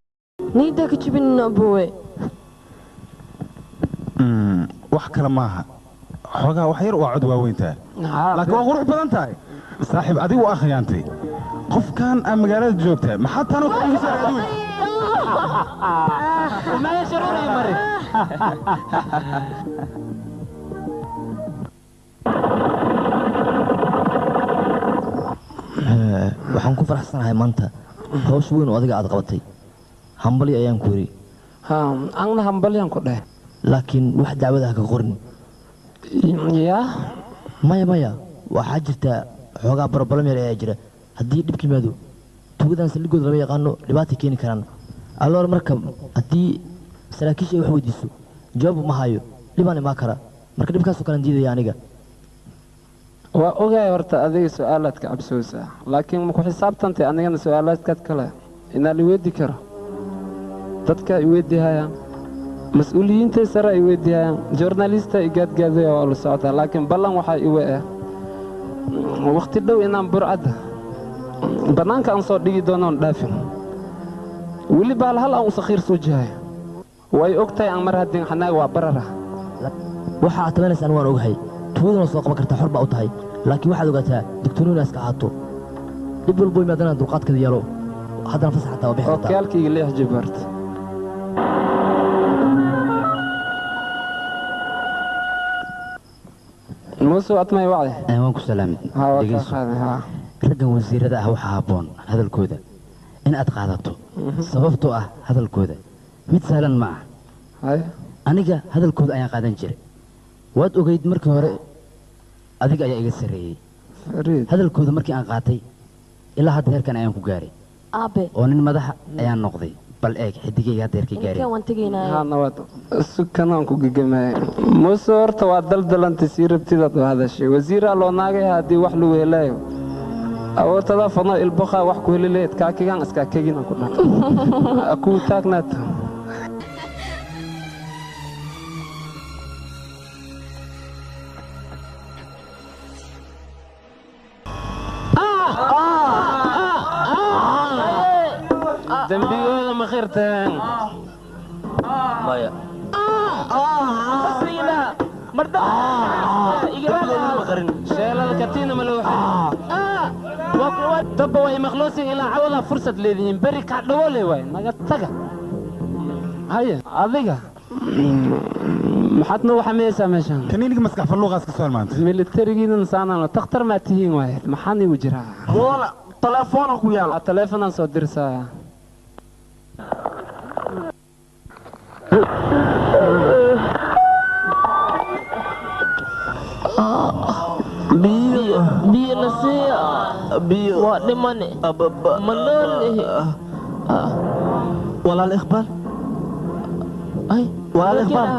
niidaa ka jibinno abuwe wax kale maaha xoogaa wax yar waa cod waaweyntahay laakiin waa qurux badan tahay saaxiib adigu waa khiyaantay qofkan aa magaalada joogta maxaa tan oo kale adigu maya sharuuray mari Waxaan ku faraxsanahay maanta hawsh weyn oo adiga aad qabatay hambali ayaan ku yiri anna hambalyan ku dheh laakiin wax dacwada ha ka qorin ya maya maya waxaa jirta xoogaa barabalam yar ayaa jira haddii dhib yimaado tuugadan saldhigooda lama yaqaano dhibaatay keeni karaan Alloor marka haddii saraakiisha ay wax weydiiso jawaab ma hayo, dhibaan imaan kara. Marka dhibkaasoo kalean diidaya aniga. Waa ogahay horta adiga su-aalaad ka cabsoosaa, laakiin ma ku xisaabtantay anigana su-aalaadkaad kale inaa la weydii karo. Dadka ay weydihayaan, mas-uuliyiinta sare ay weydihayaan, joornalista ay gaadgaadaya waa la socdaa, laakiin ballan waxaa iwa ah wakhti dhow inaan burcadda bannaanka aan soo dhigi doonoon dhaafin. Weli baal hal aan u sakhiir soo jihay way og tahay aan mar haddin xanaag waa barara. Waxa aad tabanaysaan waan ogahay, tuugadana soo qaban kartaa, xor baa u tahay, laakiin waxaad ogaataa digtooniin iska ahaato. Dhib walbo yimaadana dulqaadkeeda yeelo, haddana fasax xataa waa bixi kartaa. Okaalkayga leex jibaart. Muuse admay wacdi. Waan ku salaamay. Haa, waa kaa Dhegeyso. qaaday, haa. Raggan wasiirada ah waxaa habboon hadalkooda in aad qaadato, sababtoo ah hadalkooda mid sahlan ma ah. Aniga hadalkooda ayaan qaadan jiray. Waad ogeyd markii hore adiga ayaa iga sarreeyey. Hadalkooda markii aan qaatay ilaa hadda heerkan ayaan ku gaaray Aabe, oo nin madaxa ayaan noqday. Bal eeg xidigayga hadda heerkay gaareen. Inkeen waan tegaynaa. Haa, nabad sukanaan ku gegamaya. Muuse horta waa daldalantay, sii rabtidaad u hadashay. Wasiiraa loo naagaya haddii wax lagu helayo awoodtada fadno ilboqa wax ku heli lahayd kaakigan iskaa keginaan ku dhaha kuu taagnaato. Dembigooda ma khirteen? Maya. Sheelada katiina ma loo dabba way maqloosin ilaa cawada fursad leedihiin beri kaa dhawoole waay naga taga. Haye, adiga maxaad nagu xamiyeysaa meeshan? Kaniiniga maskax falluuqaas ka soo maanta. Militarigiinan saanaan takhtar maa tihiin waay, maxaan igu jiraa? Mudana telefoona ku yaala. Teleefonaan soo dirsaa. Biyo, biyo nasiya. Biyo waa dhimane, ma noolihi. Walaal Iqbaal, walaal Iqbaal.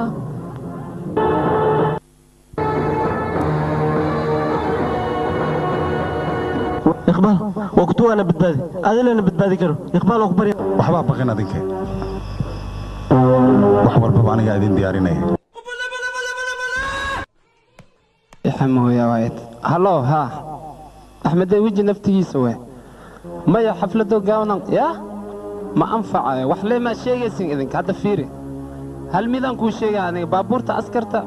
Iqbaal waa ku tuwaana badbaadi, adilana badbaadi karo. Iqbaal waa ku barya. Waxbaa baqin adinka, wax walbaba anigaa idin diyaarinaya. Ixamooya waayad. Hallo, haa, Axmedee weji naftigiisa we maya xaflado gaawanan yaa ma anfacayo wax lee maa sheegaysin idinka. Hadda fiiri, hal midaan kuu sheegaya aniga: baabuurta askarta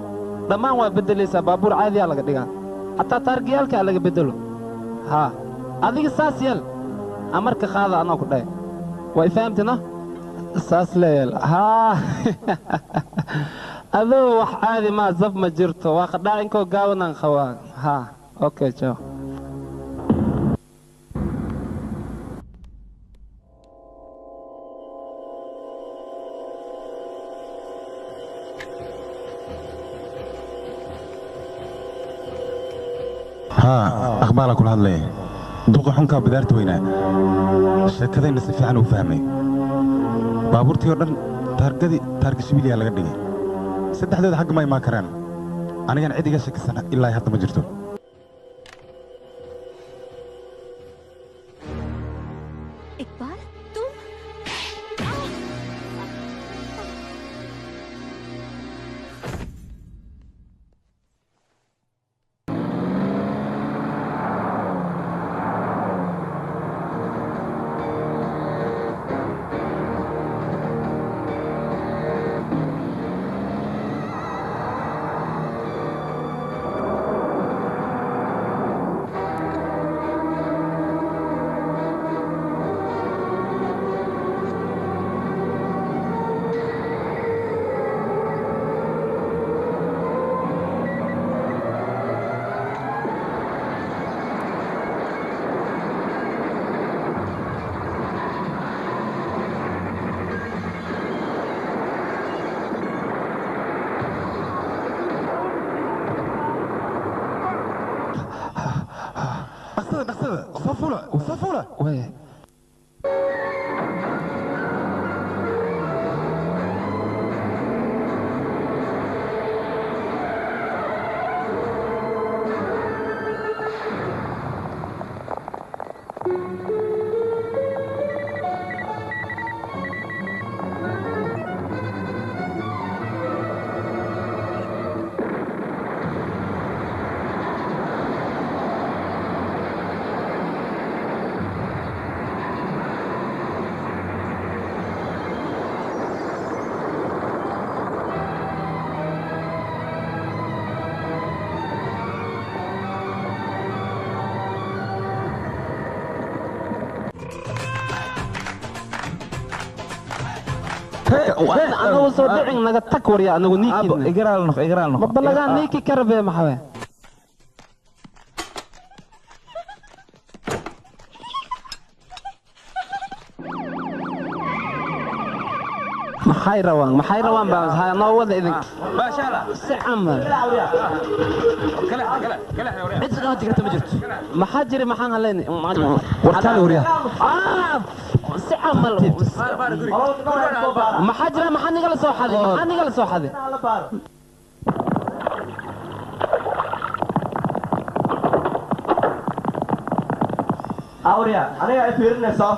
dhammaan waa beddelaysaa, baabuur caadiyaa laga dhigaa, xataa taargiyaalka laga beddelo. Haa, adiga saas yeel, amarka qaada anaa ku dhahay, way fahamtina? Saas leeyeel. Haa, adoo wax caadi maa zab ma jirto, waa qadhaacinkoo gaawanaan qabaa. Haa, okay, ciao. Haa, aqbaalaa kula hadlaya. Duqa xunkaa bidaarta weynaa sheekadayna si fiican uu fahmay. Baabuurtii oo dhan taargadii taarga shibiliyaa laga dhigay, saddexdooda xagga ma imaan karaan. Anigana cid iga shakisan ilaa hadda ma jirto. Iqbal, तुम? Dhaqsada, dhaqsada, soo fuula, soo fuula. Way. Anagu soo dhicin naga tag warya anagu niikin. Igaraal noq, igaraal noq. Mabalagaan niiki karbe maxaa? Maxay rawaan? Maxay rawaan baa ha noo wada idin. Baashaala. Si camal. Kala kala kala. Cid isqaati karta ma jirto. Maxaa jira maxaan haleynay? Wartaan warya. Si camal. Maxaa jira maxaa nigala soo xaday? Maxaa nigala soo xaday? Awriya, aniga ay fiirinayso.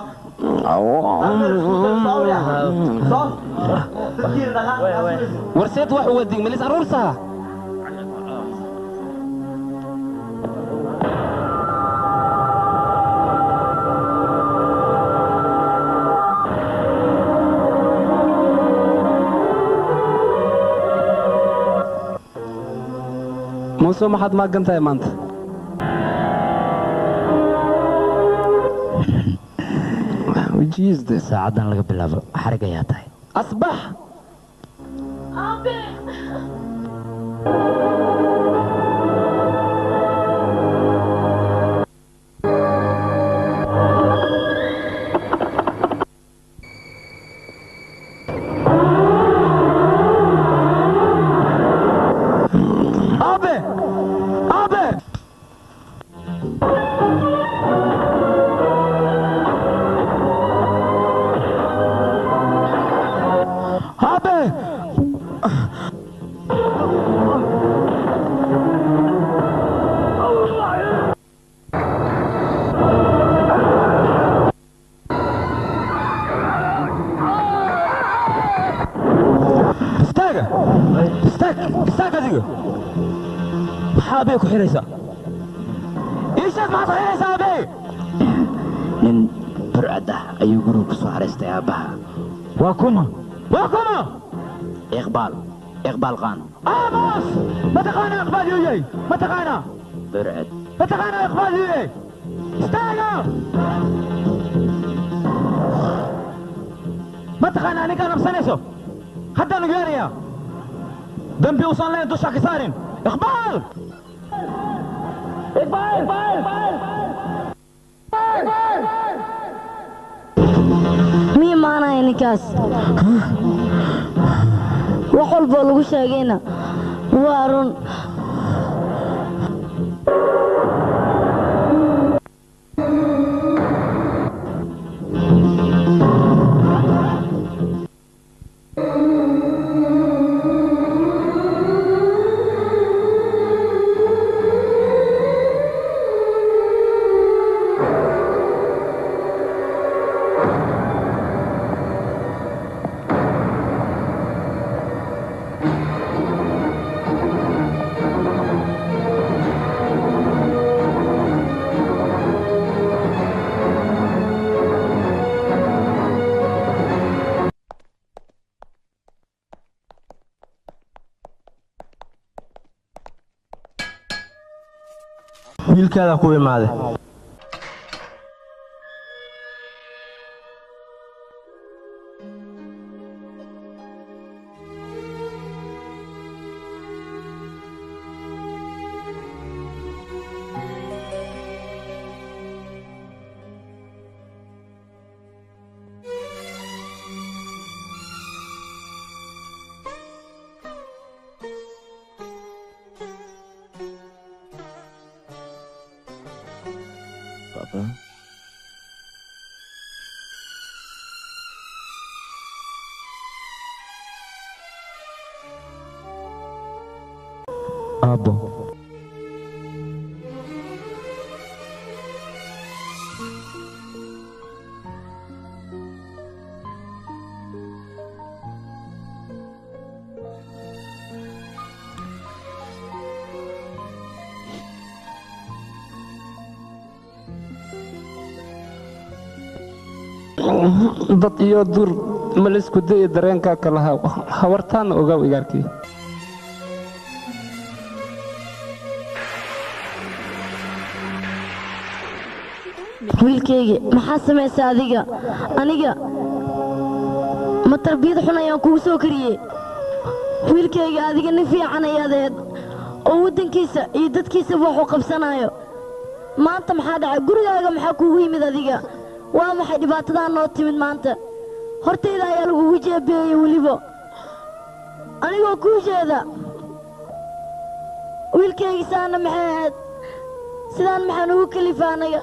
Warseed wax wadig malis aruursaha. Muuse maxaad maagan tahay maanta? Saacadan laga bilaabo xarig ayaa tahay. Asbax. Aabe. Aabe! Aabe! Aabe! Istaaga! Istaag! Istaag adiga! Maxaa abey ku xiraysaa? Ii sheeg maxaad ku xiraysaa abey? Nin burcad ah ayuu guriga ku soo xaraystay aabbaha. Waa kuma? Waa kuma? Iqbaal. Iqbaal Qaan. Aamus! Ma taqaanaa Iqbaal yuu yahay? Ma taqaanaa? Burcad. Ma taqaanaa Iqbaal yuu yahay? Istaaga! Ma taqaanaa ninkaa nabsanayso? Haddaan ogaanayaa. Dambi uusan lahayn dusha ka saarin. Iqbaal! Iqbaal! Iqbaal! Mi imaanaya ninkaas? Wax walboo lagu sheegayna waa run. Wiilkaada ku imaaday. Papa? Aabbo. Dad iyo dur ma la isku dayi dareenkaa kalaha hawartaana ogaw igaarkii. Wiilkayga maxaa samaysa adiga? Aniga Ma tarbiyad xun ayaan kugu soo kariyey? Wiilkayga adiga nin fiican ayaad ahayd oo waddankiisa iyo dadkiisaba wax u qabsanayo. Maanta maxaa dhacay? Gurigaaga maxaa kuugu yimid adiga? Waa maxay dhibaatadan noo timid maanta? Hortayda ayaa lagugu jeebeeyey weliba anigoo kuu jeeda. Wiilkayga saana maxay ahayd? Sidaan maxaan ugu kalifa anaga?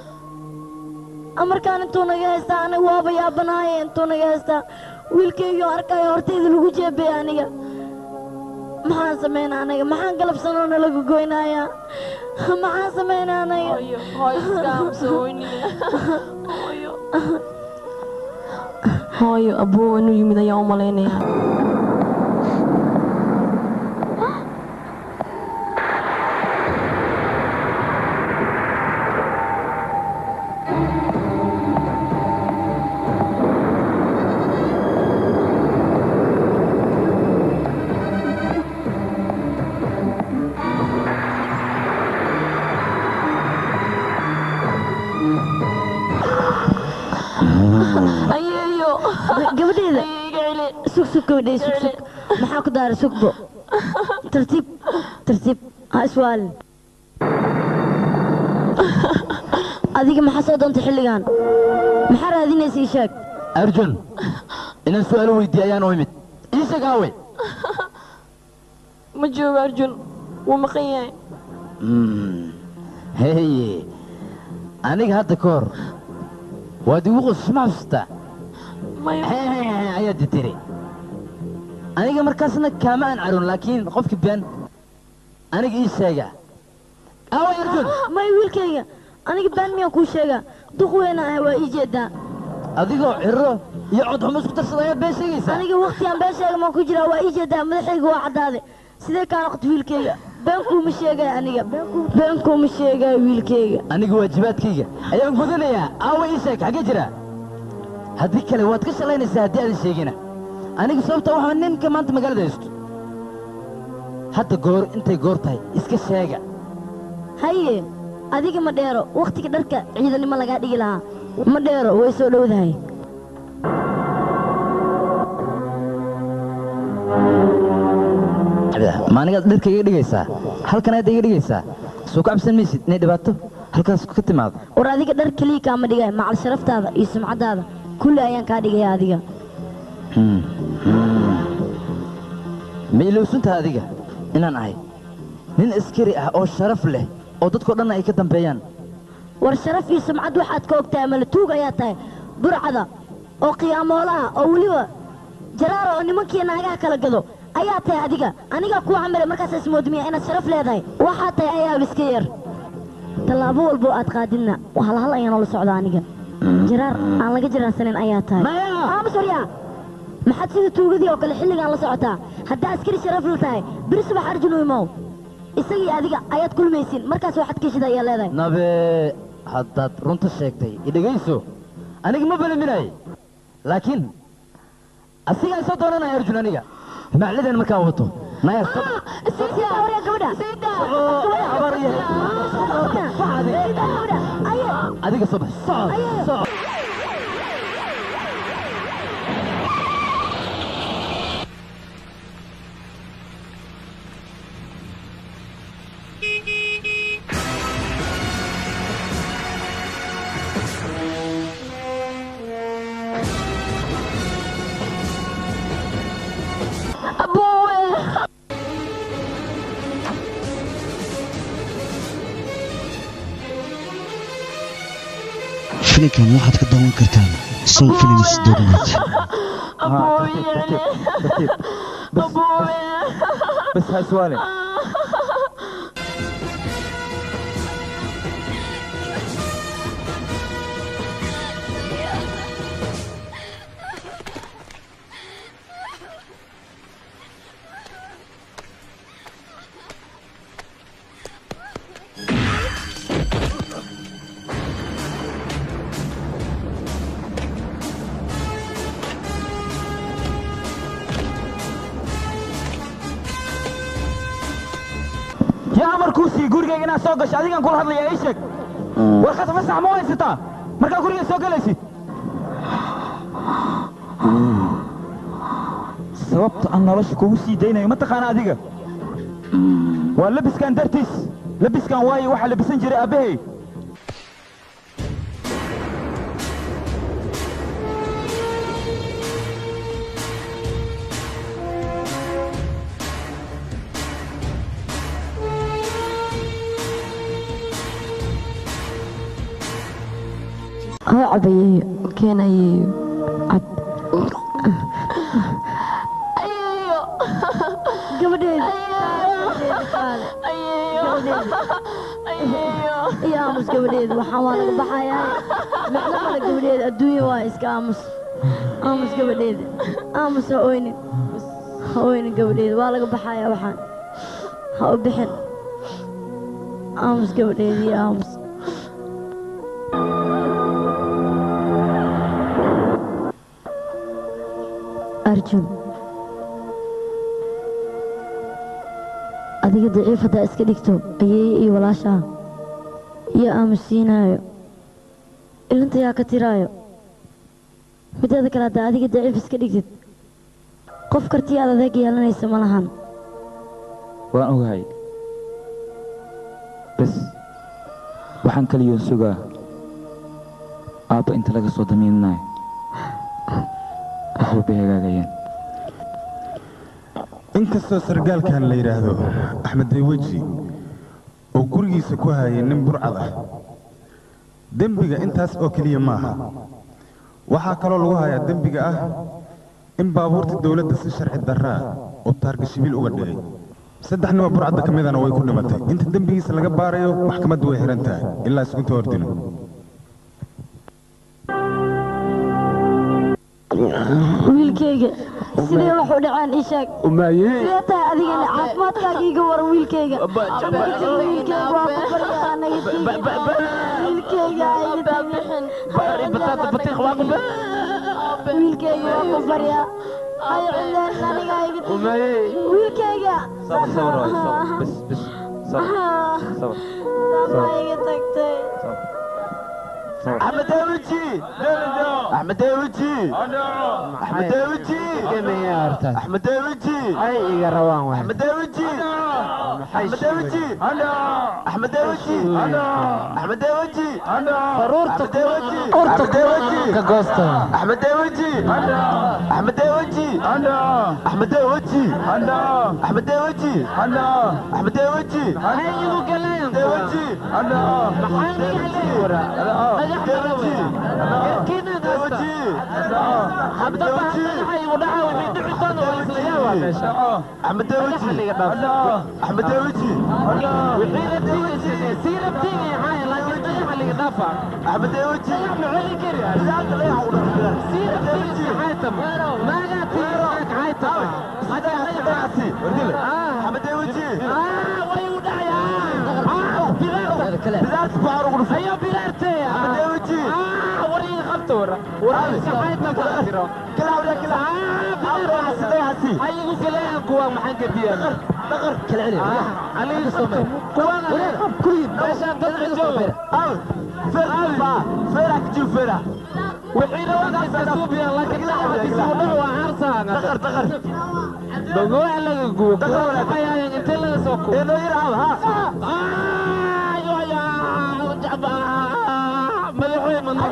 Amarkaan intuu naga haystaa anaga waaba yaabanaaye, intuu naga haystaa wiilkaygii oo arkaya hortayda lagu jeebeeyey aniga. Maxaan samaynaa anaga? Maxaan galabsanoo nalagu goynayaa? Maxaan samaynaa anaga? Hooyo, abuu inuu yimid ayaan u malaynayaa. Gabadheeda sug sug, gabadheeda sug sug, maxaa ku daaray? Sugbo, tartiib tartiib, ha iswaalin. Adiga maxaa soo doontay xilligan? Maxaa raadinaysa? Ii sheeg. Arjun inaan su'aalo weydiiyo ayaan u imid. Ii sheeg aawe. Ma joogo Arjun, wuu maqan yahay. Heye, aniga hadda ka hor waad igu qosus, ma xasuustaa? Ayaad tiri aniga markaasna kaama aan caroon, laakiin qofkii been aniga ii sheega. Aaway Arjun? May wiilkayga, aniga been miyaan kuu sheegaa? Duq weyna ah, waa ii jeedaa. Adigoo ciro iyo cod xumo isku darsada ayaad been sheegaysaa. Aniga waqti aan been sheega maan ku jiraa? Waa ii jeedaa, madaxayga waa caddaaday. Sidee kaa noqota wiilkayga? Been kuuma sheegaya aniga, been kuuma sheegaya wiilkayga. Aniga waajibaadkayga ayaan gudanayaa. Aaway, ii sheeg, xaggee jiraa? Haddii kale waad ka shalaynaysaa haddii aadan sheegina. Aniga sababta waxaa ninka maanta magaalada haysto hadda goor intay goor tahay iska sheega. Haye, adiga ma dheero wakhtiga dharka ciidanimo lagaa dhigi lahaa, ma dheero, way soo dhowdahay. Ma anigaad dharka iga dhigaysaa? Halkan ayaad iga dhigaysaa? Soo ka cabsan maysid inay dhibaato halkaas ka timaado? War adiga dhar keliya kaama dhigaya, macal sharaftaada iyo sumcaddaada kulli ayaan kaa dhigaya adiga. Ma ilowsantaha adiga inaan ahay nin askari ah oo sharaf leh oo dadkao dhanna ay ka dambeeyaan? War sharaf iyo sumcad waxaad ka ogtahay male, tuug ayaa tahay, burcada oo qiyaamoolaha oo weliba jaraara oo nimankiiyo naagaha kala gado ayaa tahay adiga. Anigaa kuu camilay markaas ismoodmiya inaad sharaf leedahay. Waxaa tahay ayaaba iska yar. Tallaabo walbo aad qaadidna hal hal ayaan ula socdaa aniga. Jaraar aan laga jaraarsanin ayaa tahay. Aamus waryaa, maxaad sida tuugadii oo kale xilligaan la socotaa? Haddaa askari sharaf la tahay, beri subax Arjun u imow. Isagii adiga ayaad kulmaysiin markaas, waxaad keshida ayaa leedahay. Nabe, haddaad runta sheegtay, idhegayso, aniga ma balaminay, laakiin asigaa soo doonanaya Arjun. Aniga maclidan markaan wato naya. Gabadha Adiga soo bax, soco soco. Filimkan waxaad ka daawan kartaan somfilms.net. ترتيب، بس بس هاي سوالف. Yaa amar kuu siiyey gurigayga inaad soo gasho? Adigaan kula hadlaya, ii sheeg, warqad fasax ma haysataa markaa guriga soo galaysid? Sababta aan nolosha kugu sii daynayo ma taqaana adiga? Waa labiskan dartiis. Labiskan waayo waxaa labisan jiray aabbahay. Hoo cabayeeyo keen ayeeyo cab. Ayeeyo gabadheeda ayeeyo ayeeyo iyo aamus gabadheeda waxaan waa laga baxayaa micno male gabadheeda adduunya waa iska aamus aamus gabadheeda aamus ha oynin ha oynin gabadheeda waa laga baxayaa waxaan ha u bixin aamus gabadheeda iyo aamus. Arjun adiga daciif haddaa iska dhigto ayeeye iyo walaashaa iyo aamusiinaayo ilinta yaa ka tiraayo mideeda kale haddaa adiga daciif iska dhigtid qof kartii aad adeeg yeelanaysa ma lahan. Waan ogahay bas waxaan kaliyoon sugaa aabba inta laga soo damiinanayo wax walbay hagaagayeen. Inkastoo sargaalkan la yidhaahdo Axmed Dayweji oo gurigiisa ku hayay nin burcad ah, dembiga intaas oo keliya maaha. Waxaa kaloo lagu hayaa dembiga ah in baabuurta dowladda si sharci darraa oo taargashibiil uga dhigay. 3 nimo burcadda ka midana way ku dhimatay. Inta dembigiisa laga baarayo maxkamaddu way xiran tahay ilaa isugunta hordilo. Wiilkayga sidee wax u dhaceen ii sheeg. Sidee tahay adigana caafimaadkaaga iiga waran wiilkayga. Wiilkayga waa ku baryaa naga tegi. Wiilkayga iga tagin. Wiilkayga waa ku baryaa. Ay cileen aniga iga tagin. Wiilkayga. Sabr sabr waay sabr bas bas sabr sabr. Sama iga tagtay. Axmed Dawji Axmed Dawji Axmed Dawji Axmed Dawji ay iga rawaan waay Axmed Dawji Axmed Dawji Axmed Dawji Axmed Dawji faruurta Dawji urta ka goosta Axmed Dawji Axmed Dawji Axmed Dawji Axmed Dawji Axmed Dawji ay igu galeen Dawji maxaan iga leeyahay Adigoo kale ayaa wadankeena ku ciyaara oo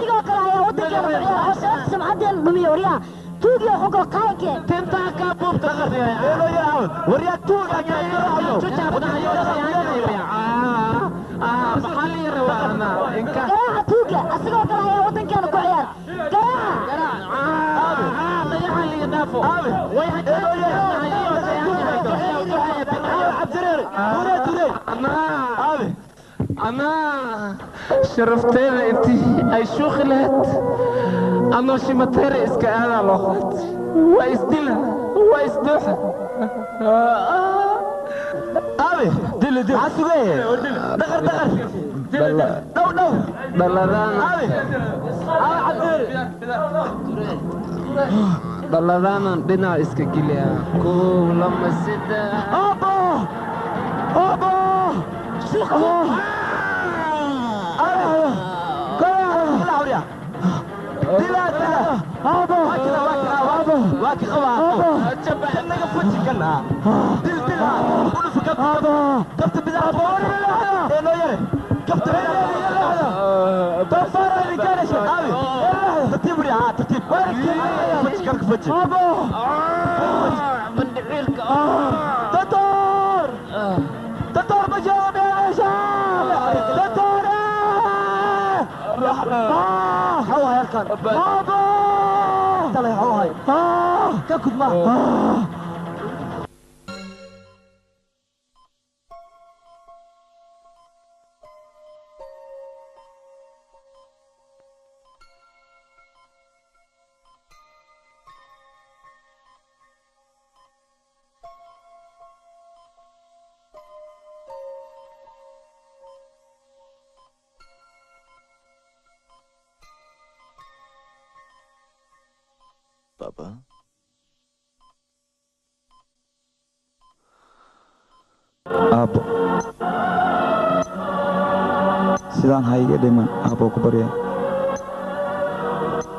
sharafta sumcadeena dhumiya waryaa tuugiyo xugoo qaankee garaaca tuuga asigoo kale ayaa wadankeena ku ciyaara garaaca. أنا شرفتين أنت أي شوخ لهت أنا شمتير إسك أنا لوخت وإسدلها وإسدوحة أبي دل دل عسوقي دخر دخر دو دو بلدان أبي أبي بلدان دينا إسك كليا كل لما سيدا أبا أبا شوخ كخوا جبع فوتي دل دل قول في كبت كبت بدار إنه يرى كبت بدار طفر اللي كان شيء أبي ترتيب ريعة ترتيب فتش كرك فتش من عيلك تطور تطور بجاوب يا عشان تطور حوها يا الكار بابا طلع حوها كاكد ما Papa? Aabbo, sidaan ha iga dhiman aabbo ku barya.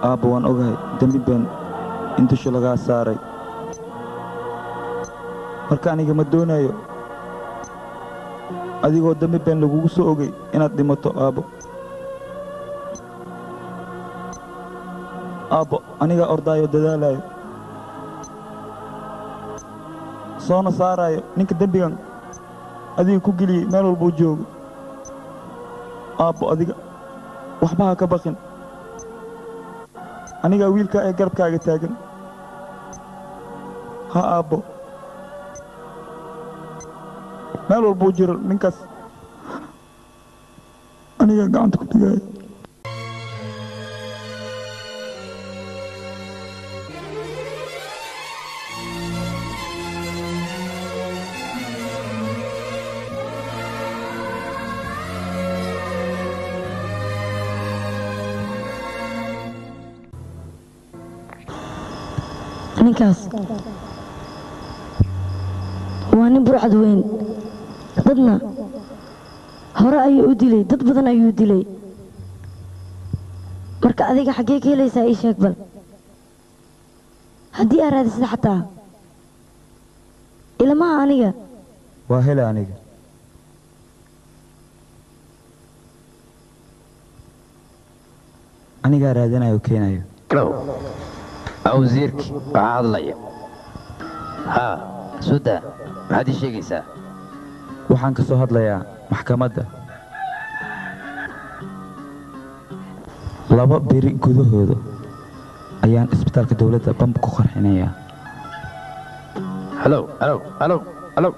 Aabbo waan ogahay dembi been in dusha lagaa saaray. Marka aniga ma doonayo adigoo dembi been lagugu soo ogay inaad dhimato aabbo. Aabbo aniga ordaayo dadaalayo soona saarayo ninka dembigan adiga ku geliyey meel walbuu joogo. Aabbo adiga waxba ha ka baqin, anigaa wiilkaa ee garabkaaga taagan. Ha aabbo, meel walbuu jiro ninkaas anigaa gacanta ku dhigaayo. Ninkaas waa nin burcad weyn, dadna hore ayuu u dilay, dad badan ayuu dilay. Marka adiga xaggee ka helaysaa ii sheeg bal. Haddii aad raadisida xataa ilamaha aniga waa hela aniga. Anigaa raadinayo keenayo. Wasiirki waxaa hadlaya. Haa, suda, maxaad ii sheegaysaa? Waxaan ka soo hadlayaa maxkamadda. 2 beri gudahooda ayaan isbitaalka dowladda bamb ku qarxinayaa. Halo, halo, halo, halo.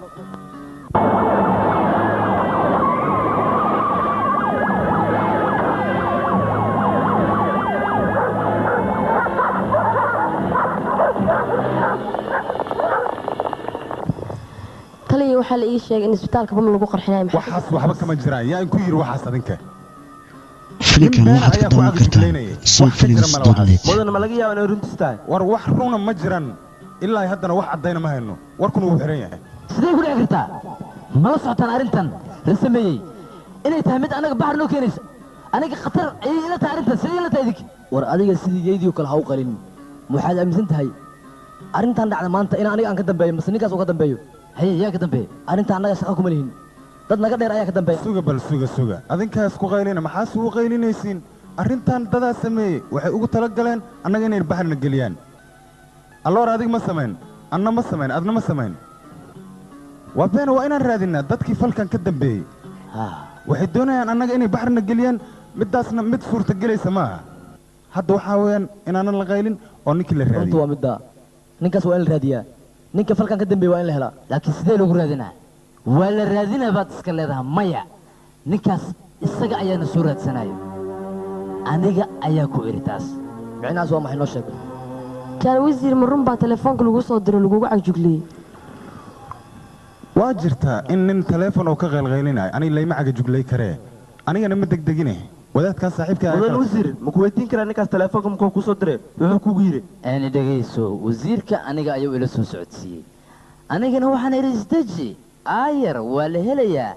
Waxaa la ii sheegay in isbitaalka bam lagu qarxinayo. Waxaas waxba kama jiraan. Yaa ku yiri waxaas adinka? Filimkan waxaad ka daawan kartaa somfilms.net. Mudan ma laga yaabaa inay runtiis tahay? War wax runa ma jiraan. Ilaa haddana wax caddayna ma hayno. Warkuna wuu xiran yahay. Sidee ku dhici kartaa? Ma la socotaan arrintan la sameeyey inay tahay mid anaga baxar noo keenaysa? Aniga khatar ayay ila tahay arrintan. Sidee ila tahay idinka? War adiga sidii geedii oo kale ha u qalin. Waxaad aaminsan tahay arrintan dhacda maanta in aniga aan ka dambeeyo mise ninkaas uu ka dambeeyo? Haye, yaa ka dambeeya? Arrinta annaga shaqo kuma lihin, dad naga dheer ayaa ka dambeeya. Suga bal, suga suga. Adinkaas ku qaylina, maxaa sugu qaylinaysiin? Arrintan dadaa sameeyey waxay ugu talagaleen annaga inay baxarna geliyaan. Alloor adig ma samayn, anna ma samayn, adna ma samayn. Waa beena, waa inaan raadinaa dadkii falkan ka dambeeyey. Waxay doonayaan annaga inay baxarna geliyaan, midaasna mid suurtagelaysa maaha. Hadda waxaa weeyaan inaanan la qaylin oo ninkii la raadiyo. Runtu waa middaa, ninkaas waa in la raadiyaa. Ninka falkan ka dambeeya waa in la helaa. Laakiin sidee lagu raadinaa? Waa la raadinaa baad iska leedahay. Maya, ninkaas isaga ayaana soo raadsanayo. Aniga ayaa ku iri taas. Micnahaas waa maxay noo sheeg? Jaal wasiir, ma run baa telefoonka lagu soo diro lagugu cagjugliyey? Waa jirtaa in nin telefoon oo ka qaylqaylinayo. Aniga layma cagajuglay karee, anigana ma degdegine. Wadaadkan saaxiibka mudan wasiir ma ku weydiin karaa ninkaas telefoonka muxuu ku soo diray? Wuxuu kugu yiri ani dhageyso wasiirka, aniga ayuu ila soo socodsiiyey. Anigana waxaan idhi isdeji aayar, waa la helayaa.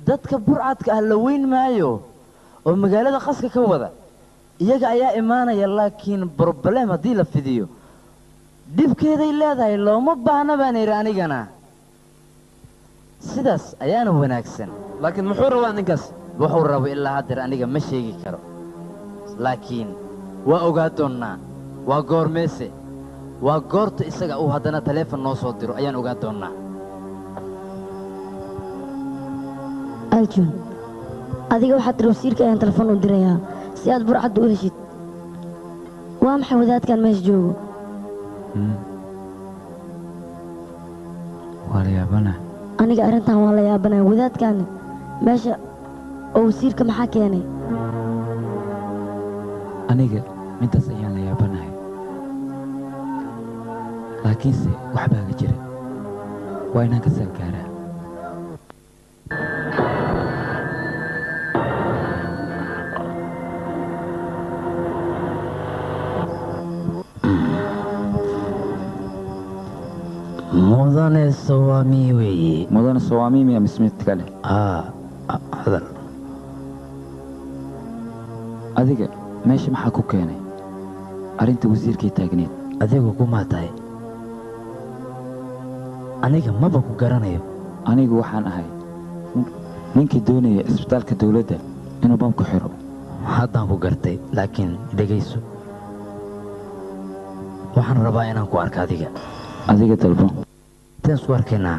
Dadka burcadka ah la weyn maayo oo magaalada qaska ka wada iyaga ayaa imaanaya, laakiin problem haddii la fidiyo Dhibkeeday leedahay looma baahna baan idhi anigana. Sidaas ayaana wanaagsan. Laakiin muxuu rabaa ninkaas? Wuxuu rabo ilaa haddeer aniga ma sheegi karo. Laakiin waa ogaa doonnaa. Waa goormeese. Waa goorta isaga uu haddana taleefon noo soo diro ayaan ogaa doonnaa. Arjun, adiga waxaad tiri wasiirka ayaan telefoon u dirayaa si aad burcadda u heshid. Waa maxay wadaadkan meesha joogo? Waa la yaabana. Aniga arrintan waa la yaabanaya. Wadaadkan meesha oo wasiirka maxaa keenay? Aniga midaas ayaan la yaabanahay. Laakiinse wax baa ga jira. Waa inaan ka salgaaraa. Mudane Sawami weeye. Mudane Sawami miya mise mid kale? Hadal. Adiga meesha maxaa ku keenay? Arrinta wasiirkay taagneed. Adigu kuma tahay. Aniga maba ku garanayo. Anigu waxaan ahay ninkii doonaya isbitaalka dowladda inuu bam ku xiro. Haddaan ku gartay, laakiin dhegayso. Waxaan rabaa inaan ku arko adiga. Adiga dalbo. Inteen isku arkaynaa.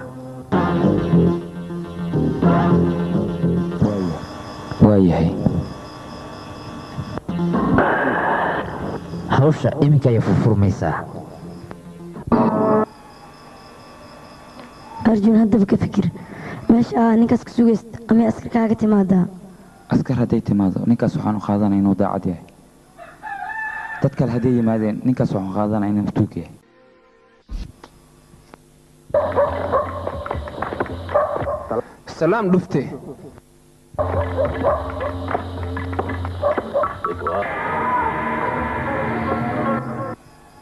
Waa yahay. Hawsha iminka ayay furfurmaysaa. Arjun, haddaba ka fikir. Meesha aa ninkaas ka sugayst ama askar kaaga timaadaa? Askar hadday timaado ninkaas waxaan u qaadanaa inuu daacad yahay. Dad kale hadday yimaadeen ninkaas waxaan u qaadanaa inuu tuug yahay. Salaam dhufte.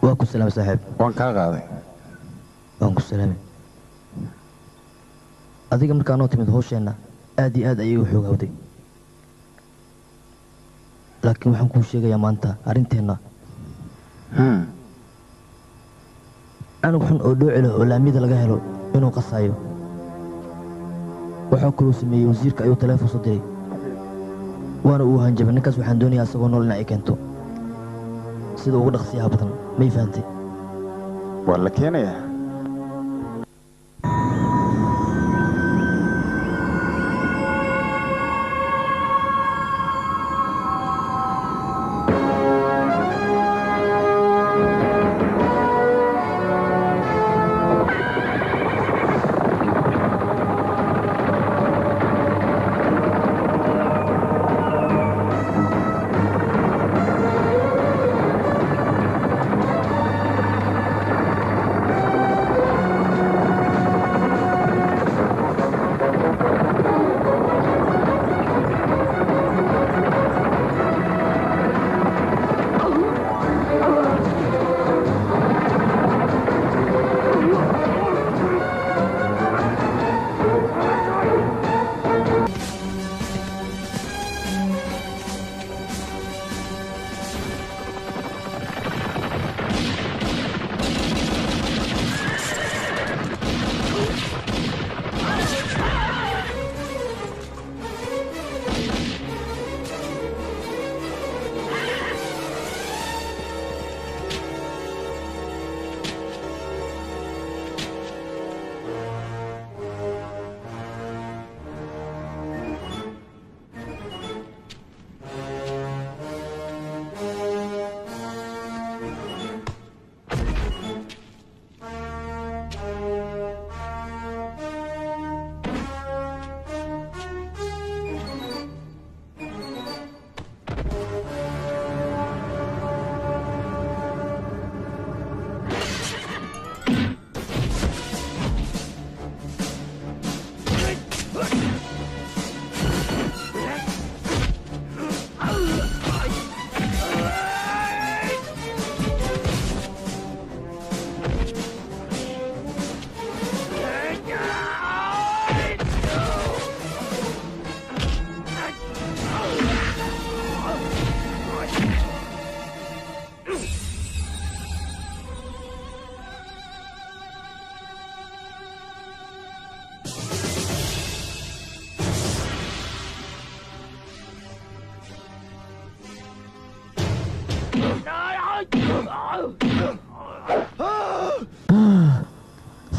Waa ku salaamay saaxiib. Waan kaa qaaday. Waan ku salaamay. Adiga markaa noo timid hawsheenna aad iyo aad ayay u xoogawday. Laakiin waxaan kuu sheegayaa maanta arrinteenna. Canug xun oo dhooci leh oo laamiyada laga helo inuu qasaayo. Waxaa kaloo sameeyey wasiirka ayuu taleefon soo diray. Waana uu hanjabay ninkaas. Waxaan doonayaa isagoo nool in ay keento. Sida ugu dhaqsiyaha badan, may fahantay? Waa la keenayaa.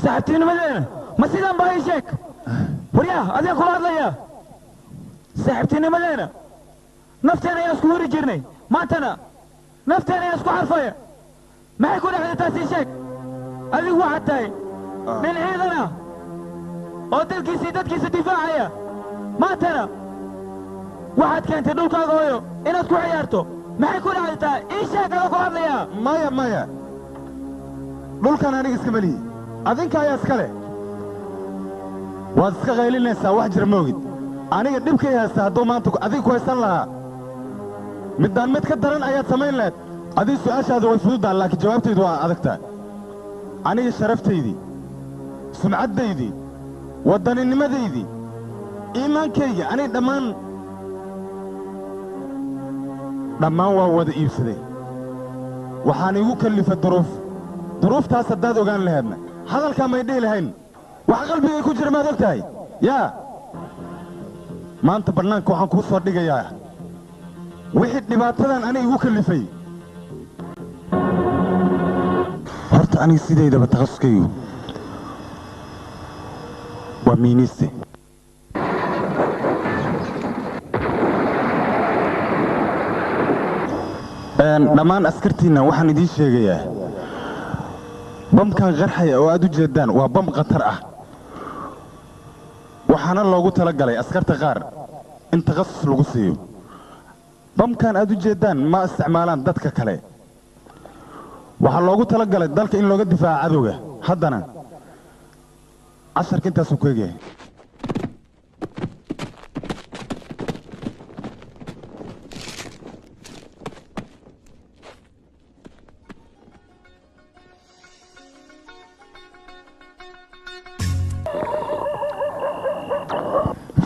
Saaxiibtinimadeena ma sidaan baa ii sheeg. Waryaa, adiga kula hadlaya. Saaxiibtinimadeena nafteena ayaan isku huri jirnay, maantana nafteena ayaan isku xarfaya. Maxay ku dhacday taas ii sheeg? Adigu waxaad tahay nin ciidan ah oo dalkiisa iyo dadkiisa difaacaya. Maantana waxaad keentay dhulkaaga hooyo inaad ku ciyaarto. Maxay ku dhacday taa? Ii sheeg, adoo kula hadlayaa. Maya, maya, dhulkan aniga iskama lihi, adinka ayaa iska leh. Waad iska qaylinaysaa, wax jira ma ogid. Aniga dhibkay haysta hadduu maanta adiga ku haysan lahaa, middaan mid ka daran ayaad samayn lahayd. Adiga su'aashaada way fududaha, laakiin jawaabtaydu waa adagtaa. Aniga sharaftaydii, sumcaddaydii, waddaninimadaydii, iimaankayga, aniga dhammaan dhammaan waa wada iibsaday. Waxaan igu kallifa duruuf. Duruuftaas haddaad ogaan lahaydna hadalkaa may dhihi lahayn. Wax qalbigay ku jira maad og tahay? Yaa maanta bannaanka waxaan kuu soo dhigayaa wixii dhibaatadan aniga igu kallifay. Horta aniga sidaydaba takhasuskaygu waa miiniiste. Dhammaan askartiinna waxaan idiin sheegayaa, bamkan qarxaya oo aad u jeeddaan waa bam khatar ah, waxaana loogu talagalay askarta qaar in takhasus lagu siiyo. Bamkan aad u jeeddaan ma isticmaalaan dadka kale, waxaa loogu talagalay dalka in looga difaaco cadowga. Haddana casharka intaasuu ku egyahay.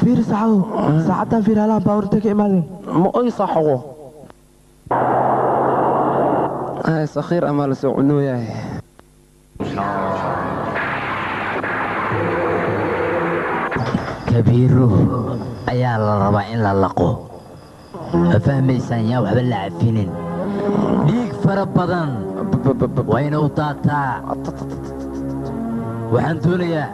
Fiiri saxadow, saacaddan fiir, halahan baabuurta ka imaadeen. Ma oy saxogo hay sakhiir ama la soo cunooyahay. Kabiiro ayaa la rabaa in la laqo, ma fahmaysaan? Yaa waxba la cafinin, dhiig fara badan waa inuu daataa. Waxaan doonayaa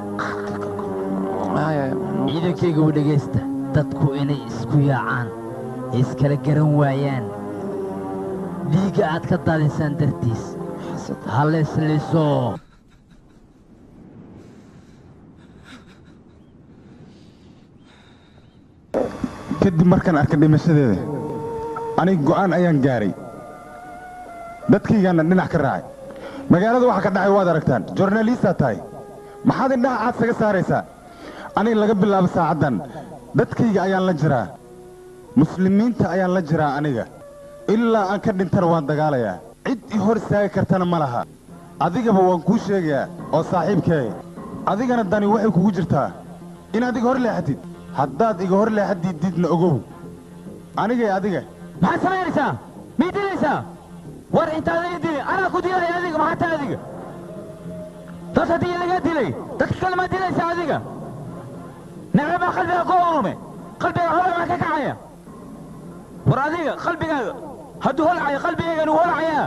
ciidankayga u dhegaysta, dadku inay isku yaacaan, iskala garan waayaan dhiigga aad ka daadisaan dartiis. Ha leesliso. Kadib markaan arkay dhimashadeeda, aniga go'aan ayaan gaaray, dadkaygaana dhinac ka raacay. Magaalada waxa ka dhacay waad aragtaan. Jornaaliistaa tahay, maxaad indhaha caad saga saaraysaa? Aniga laga bilaabo saacaddan dadkayga ayaan la jiraa, muslimiinta ayaan la jiraa. Aniga ilaa aan ka dhintana waan dagaalayaa, cid i hor istaagi kartana ma laha. Adigaba waan kuu sheegayaa oo saaxiibkee, adigana dani waxay kugu jirtaa inaad iga hor leexatid. Haddaad iga hor leexad diiddiidna, ogow anigay adiga. Maxaad samaynaysaa? Mii dilaysaa? War intaadan i dilin anaa ku dilaya. Adiga maxaa tahay? Adiga dad haddii lagaa dilay, dadka kale maa dilaysaa? Adiga nacbe baa qalbiga ku urume, qalbiga hore maa ka kacaya. War adiga qalbigaaga hadduu holcayo, qalbigaygana wuu holcayaa.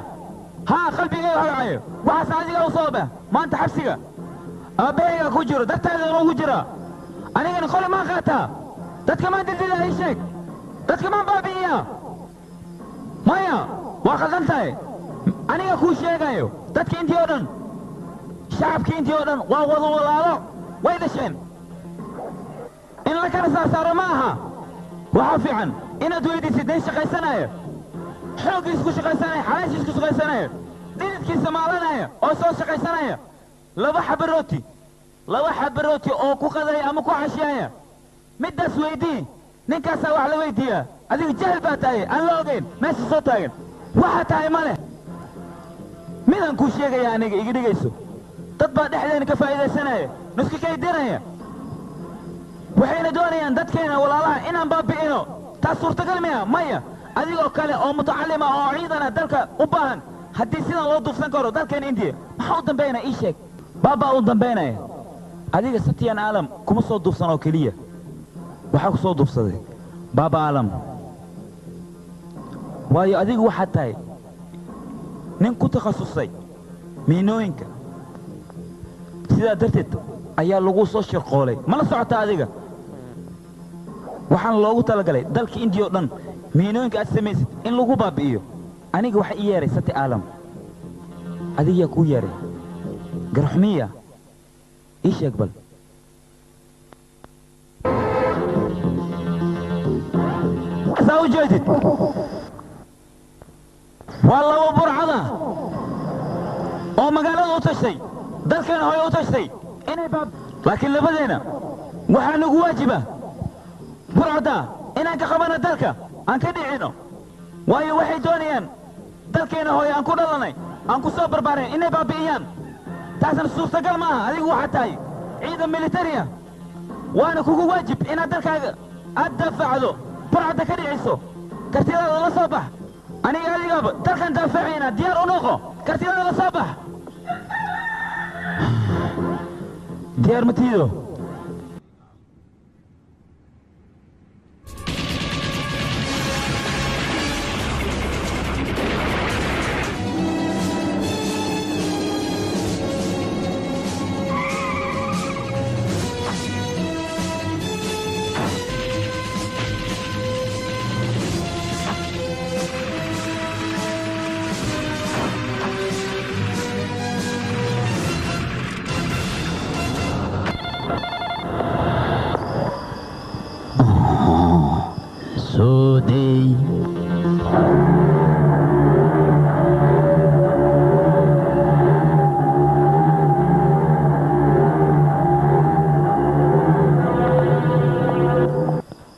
Haa, qalbigayga holcayo, waxaas adiga u sababa. Maanta xabsiga aabbahayga ku jiro dartaadana ugu jira. Anigana qole maan qaataa, dadka maan dildilaa? Ii sheeg, dadka maan baabi'iyaa? Maya, waa khaldan tahay. Aniga kuu sheegayo, dadka intii oo dhan, shacabkii intii oo dhan waa wada walaalo, way dhasheen. In la kala saarsaaro ma aha. Waxaa fiican inaad weydiisid nin shaqaysanaayo, xooggiis ku shaqaysanaya, xalaashiis ku shaqaysanaya, dhididkiisa maalanaya oo soo shaqaysanaya, laba xaba rooti, laba xaba rooti oo ku qadaya ama ku cashiyaaya. Middaas weydii, ninkaasaa wax la weydiiyaa. Adiga jahil baa tahay aan la ogayn, meesha soo taagan waxaa tahay ma leh. Midaan kuu sheegaya aniga, iga dhigayso, dad baa dhexdeena ka faa'iidaysanaya, nuska kaydinaya, waxayna doonayaan dadkeena walaalaha inaan baabi'ino. Taas suurtagal miya? Maya. Adigoo kale oo mutacalima oo ciidana dalka u baahan, haddii sidan loo duufsan karo dalkeena Indiya, maxaa u dambaynaya? Ii sheeg. Baabaa u dambaynaya. Adiga Satyan Aalam kuma soo duufsan oo keliya, waxaa ku soo duufsaday Baaba Aalam, waayo adigu waxaad tahay nin ku takhasusay miinooyinka sidaa darteed ayaa lagu soo shirqoolay ma la socotaa adiga waxaan loogu talagalay dalka Indiya oo dhan miinooyinka aad samaysid in lagu baabi'iyo aniga waxa ii yeeray Sati Aalam adiga ku yeeray garxumiya ii sheeg bal saa u jeedid waa laba burcada oo magaalada u tashtay dalkana hooyo u tashtay inay baab laakiin labadeena waxaa nagu waajiba burcada inaan ka qabano dalka aan ka dhicino waayo waxay doonayaan dalkeena hooyo aan ku dhalanay aan ku soo barbaareen inay baabi'iyaan taasna suurtagal ma aha adigu waxaad tahay ciidan militari ah waana kugu waajib inaad dalkaaga aad daafacdo burcadda ka dhiciso kartidaada la soo bax aniga adigaba dalkan daafacayna diyaar u noqo kartidaada la soo bax diyaar ma tiido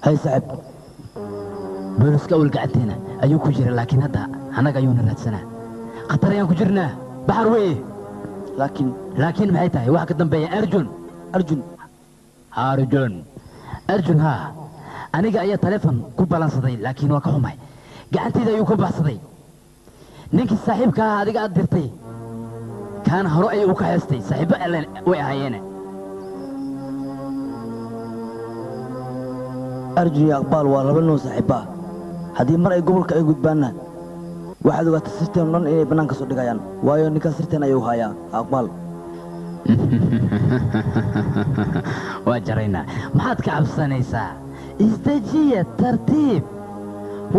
hay saaxib booliska awal gacanteena ayuu ku jira laakiin hadda annaga ayuuna raadsanaa khatar ayaan ku jirnaa baxar weeye laakiin maxay tahay waxa ka dambeeya Arjun Arjun Arjun Arjun ha aniga ayaa taleefon ku balansaday laakiin waa ka xumay gacanteyda ayuu ka baxsaday ninkii saaxiibka ahaa adiga aad dirtay kaana hore ayuu u ka heestay saaxiibbo alle way ahaayeene Arjun iyo Aqbaal waa laba nin oo saaxiibo ah haddii mar ay gobolka ay gudbaanna waxaad ogaataa sirteen dhan inay bannaanka soo dhigayaan waayo ninkan sirteen ayuu hayaa Aqbaal waa jaraynaa maxaad ka cabsanaysaa isdejiya tartiib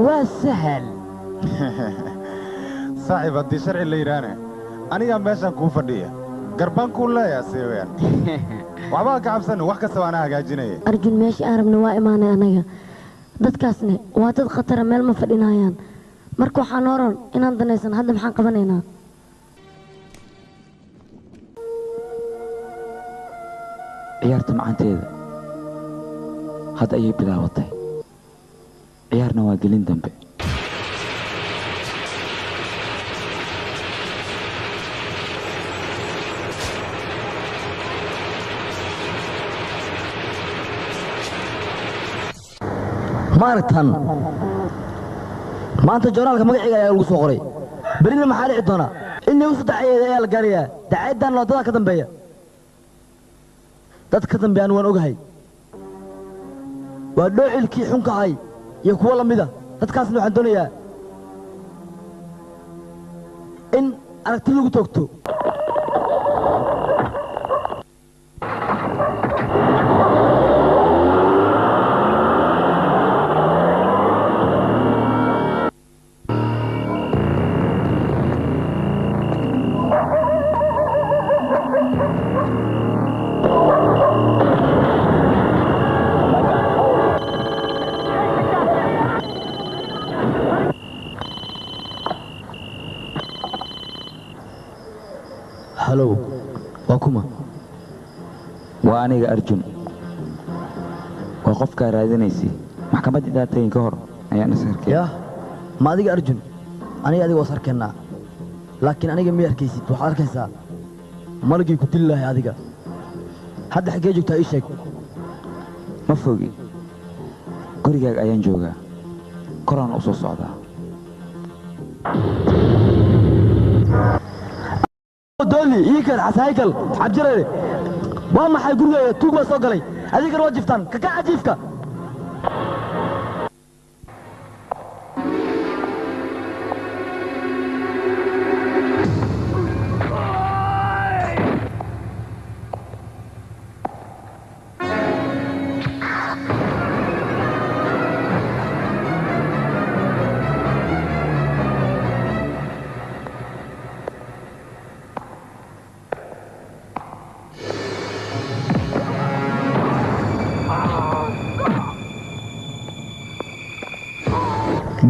waa sahal saaxiib haddii sharci la yidhaahne anigaa meeshaan kuu fadhiya garbaan kuu leeyaa seeweyaan waxbaa ka cabsanin wax kastaba anaa hagaajinaya Arjun meeshii aan rabnay waa imaanay anaga dadkaasna waa dad khatara meel ma fadhinayaan marka waxaan oran inaan danaysan hadda maxaan qabanaynaa ciyaarta macanteeda hadda ayay bilaabatay ciyaarna waa gelin dambe ma aragtan maanta joornaalka magacayga ayaa lagu soo qoray berrina maxaa dhici doona in lagu soo dacayeeda ayaa la gaarayaa dacayadan waa dadaa ka dambeeya dad ka dambeeyaan waan ogahay waa dhoocilkii xunka ahay iyo kuwo la mida dadkaasna waxaan doonayaa in aragti lagu toogto halow waa kuma waa aniga Arjun waa qofkaa raadinaysay maxkamad intaad tagin ka hor ayaan is arkay yah ma adiga Arjun aniga adiga waa is arkaynaa laakiin aniga ma arkaysid waxaad arkaysaa malagii ku dili lahay adiga hadda xaggee joogtaa ii sheeg ma fogi gurigaaga ayaan joogaa koraan u soo socdaa dooli iikar xasahaykal cabdireere waa maxay gurigayga tuug baa soo galay adigana waa jiftaan kaka cajiifka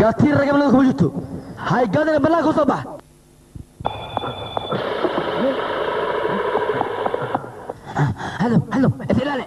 Gaatiin ragamnada kuma jirto. Hay gaadina bannaanka u soo bax. Hello, hello, is ilaali.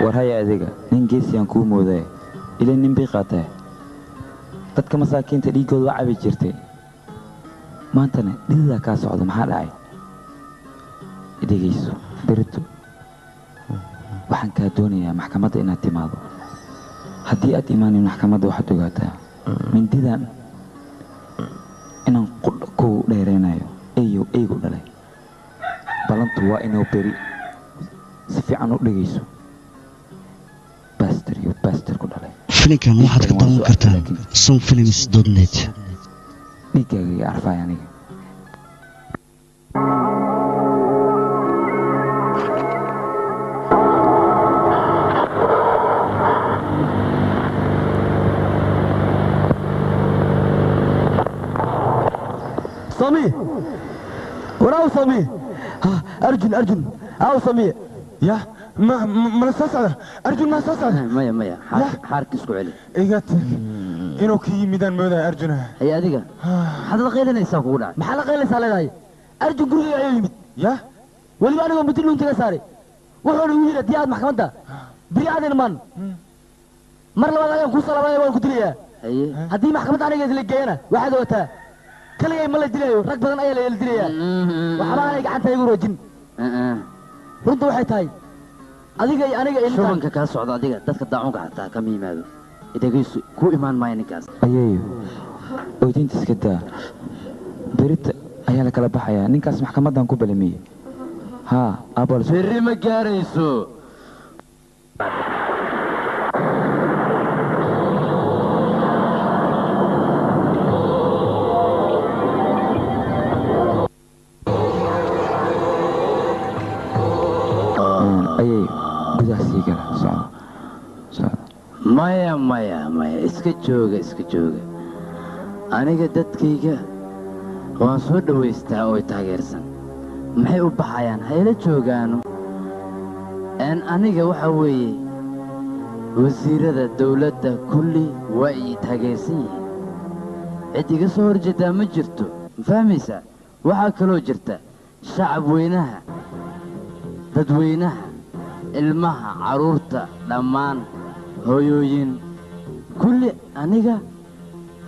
War haya adiga nin geesiyaan kuu moodaya ilaa nin bay qaatay dadka masaakiinta dhiiggooda waa cabi jirtay maantana dhididaa kaa socda maxaa dhacay dhegayso berito waxaan kaa doonayaa maxkamadda inaad timaado haddii aad imaanin maxkamadda waxaad ogaataa mindidan inaan qudha kugu dheeraynayo eeyow eygu dhalay ballantu waa inuu beri si fiican u dhegayso baster iyo baster ku dhalay Filimkan waxaad ka daawan kartaa somfilms.net. Dhiiggaaga iga arfaay aniga. Sami waraaw Sami Arjun Arjun aw Sami ya ma ma la soo socda Arjun ma soo socda maya maya xaarka isku celi iga tag inuu ka yimidaan moodaya Arjun hay adiga maxaad la qaylinaysaa kugu dhacay maxaa la qaylinaysaa leedahay Arjun guriga ayuu yimid ya weliba anigoo muddo luuntiga saaray wuxuuna igu yidhi haddii aad maxkamadda beri aad iman mar labaad ayaan kuu salaamanaya waan ku dilayaa haddii maxkamadda aniga idinla geeyana waxaad ogataa keligay ma la dilayo rag badan ayaa la dilayaa waxba aanay gacanta igu roojin runta waxay tahay adiga iyo aniga ilmaha shubanka kaa socda adiga dadka daacunka xataa kama yimaado idagaysu ku imaan maayo ninkaas ayeeyo oydinta iska daa berita ayaa la kala baxayaa ninkaas maxkamaddan ku balamiyey haa aabal berri ma gaarayso ayeeyo gudaha sii gala socda socda maya maya maya iska jooga iska jooga aniga dadkayga waan soo dhowaystaa oo taageersan maxay u baxayaan hayla joogaano aniga waxa weeye wasiirada dowladda kulli waa ii taageersan yihiin cid iga soo horjeedaa ma jirto ma fahmaysaa waxaa kaloo jirta shacab weynaha dadweynaha ilmaha carruurta dhammaan hooyooyin kulli aniga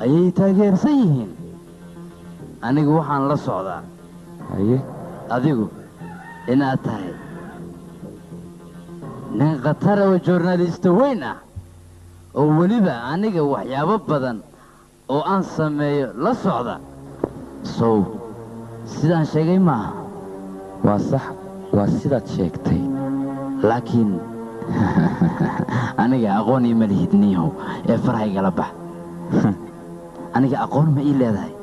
ayay taageersan yihiin aniga waxaan la socdaa haye adigu inaad tahay nin khatara oo joornaalista weyn ah oo weliba aniga waxyaabo badan oo aan sameeyo la socda sow sidaan sheegay maaha waa sax waa sidaad sheegtay laakiin aniga aqoon iima lihid niihow ee farhaygala bax aniga aqoon ma ii leedahay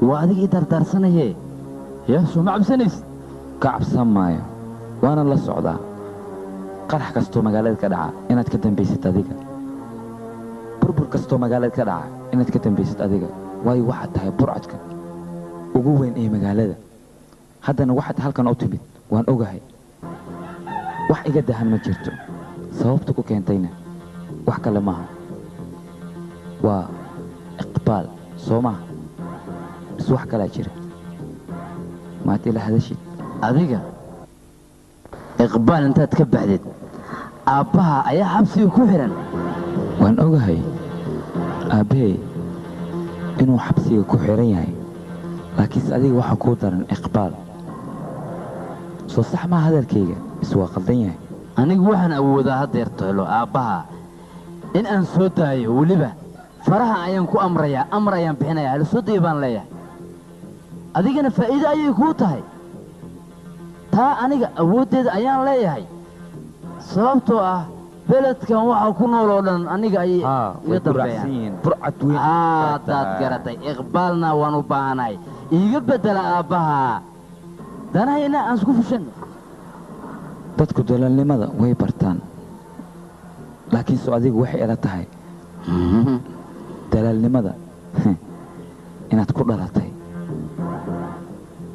waa adiga ii dardaarsanayee ya soo ma cabsanaysid ka cabsan maayo waana la socdaa qarax kastoo magaalada ka dhaca inaad ka dambaysid adiga burbur kastoo magaalada ka dhaca inaad ka dambaysid adiga waayo waxaad tahay burcadka ugu weyn ee magaalada haddana waxaad halkan u timid waan ogahay wax iga dahan ma jirto sababta ku keentayna wax kale maaha waa iqbaal soo maaha bis wax kalaa jira maad ila hadashid adiga iqbaal intaad ka baxdid Aabbaha ayaa xabsiga ku xiran. Waan ogahay aabbahey inuu xabsiga ku xiran yahay, laakiinse adiga waxaa kuu daran Iqbaal. Soo sax maa hadalkayga is waa qaldan yahay? Anigu waxaan awoodaa haddeer tohlo aabbaha in aan soo daayo, weliba faraha ayaan ku amrayaa, amar ayaan bixinayaa, hala soo dayo baan leeyahay. Adigana faa'iido ayay kuu tahay taa, aniga awooddeeda ayaan leeyahay, sababtoo ah beledkan waxaa ku nool oo dhan aniga ayay iga dambeeyaan. Haddaad garatay, Iqbaalna waan u baahanahay, iiga beddela aabbaha, danahayna aan isku fushanno. Dadku dalaalnimada way bartaan, laakiinse adigu waxay ila tahay dalaalnimada inaad ku dhalatay,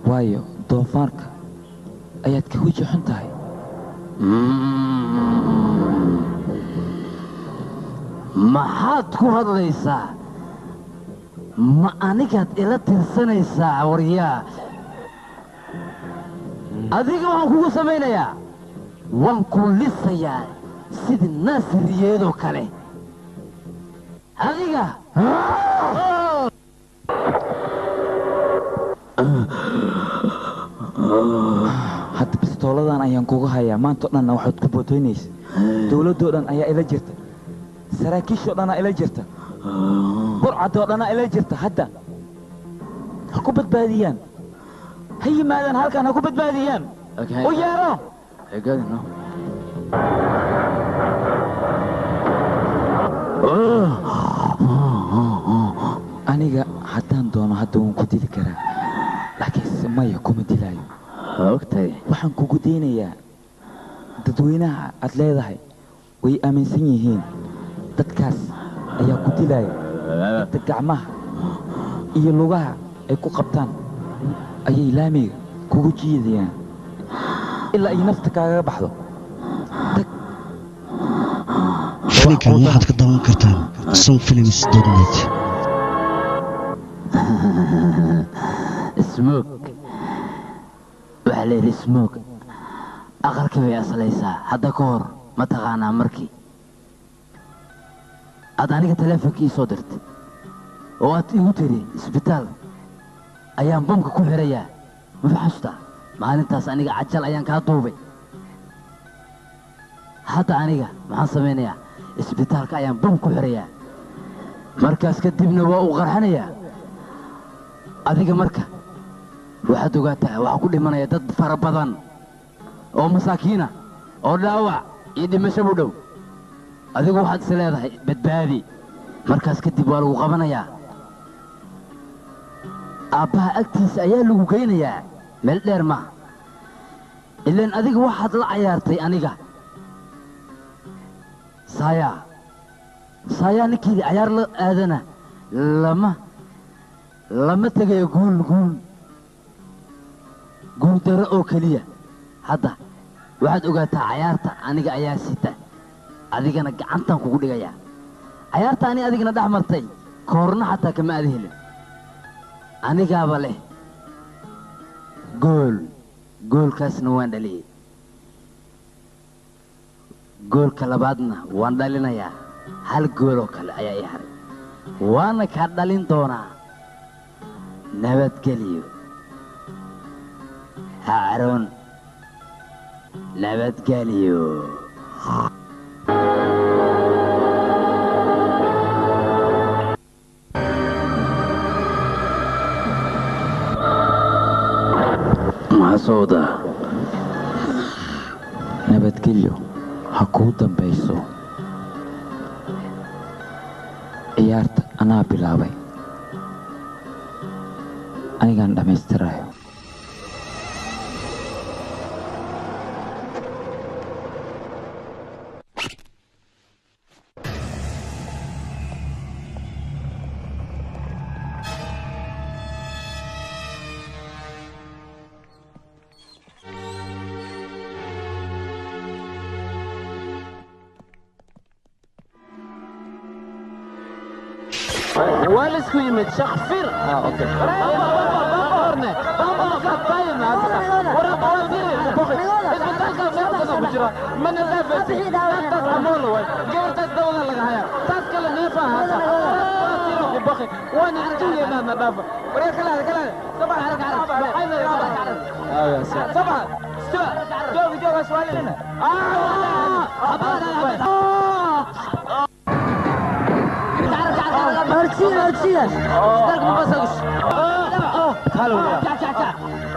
waayo doofaarka ayaad ka weji xun tahay. Maxaad ku hadlaysaa? Ma anigaad ila tirsanaysaa? Waryaa, adiga waxaan kugu samaynayaa, waan ku lisayaa sidii naasiriyeedoo kale adiga. Hadda bistooladan ayaan kuga hayaa, maanta o dhanna waxaad ku bootoynaysa. Dowladdoo dhan ayaa ila jirta, saraakiishoo dhanaa ila jirta, burcadoo dhanaa ila jirta. Hadda ha ku badbaadiyaan, ha yimaadaan halkan, ha ku badbaadiyaan, u yeero. Aniga haddaan doono hadda waan ku dili karaa, laakiinse maya, kuma dilaayo. Ogtahay. Waxaan kugu daynayaa dadweynaha aad leedahay way aaminsan yihiin, dadkaas ayaa ku dilaya. Inta gacmaha iyo lugaha ay ku qabtaan ayay laamiga kugu jiidayaan ilaa ay nafta kaagaga baxdo. Filimkan waxaad ka daawan kartaan somfilms.net. Smoog waxaa la yidhi, smoog aqalka bay aslaysaa. Hadda ka hor ma taqaanaa markii aad aniga taleefonka ii soo dirtay oo aad igu tiri isbitaal ayaan bamka ku xirayaa? Ma xasuustaa maalintaas aniga cajal ayaan kaa duubay. Hadda aniga maxaan samaynayaa? Isbitaalka ayaan bam ku xirayaa, markaas kadibna waa uu qarxanayaa. Adiga marka waxaad ogaataa waxaa ku dhimanaya dad fara badan oo masaakiina oo dhaawac iyo dhimasho u dhow. Adigu waxaad is leedahay badbaadi, markaas kadib waa lagu qabanayaa, aabbaha agtiisa ayaa lagu geynayaa, meel dheer maaha. Ilaan adiga waxaad la cayaartay aniga saayaa saayaa, ninkeedii cayaar la aadana lama tegayo guul guul guuldaro oo keliya. Hadda waxaad ogaataa cayaarta aniga ayaa sita, adigana gacantaan kugu dhigayaa. Cayaarta ani adigana dhex martay koorna xataa kama aada helin, anigaaba leh gool, goolkaasna waan dhaliyey, goolka labaadna waan dhalinayaa. Hal gool oo kale ayaa ii haray, waana kaa dhalin doonaa. Nabadgeliyo, ha caroon, nabadgeliyo. Maxaa soo wadaa? Nabadgelyo ha kuu dambayso. Ciyaarta anaa bilaabay, anigaan dhammaystirayo. Waa la isku yimid shakfir. ku jira mana dhaafaysid taas amoolo way gabartaas dawada laga hayaa taas kale neefa haasa waasiro ku baqi waana isduuyeynaa na dhaafa waree kalaada kalaada sabax sabax joog joog aswaalina Orsiga orsiga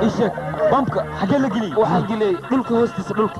Ishek bamka xagee la geliyey waxaa geliyey dhulka hoostiisa dhulka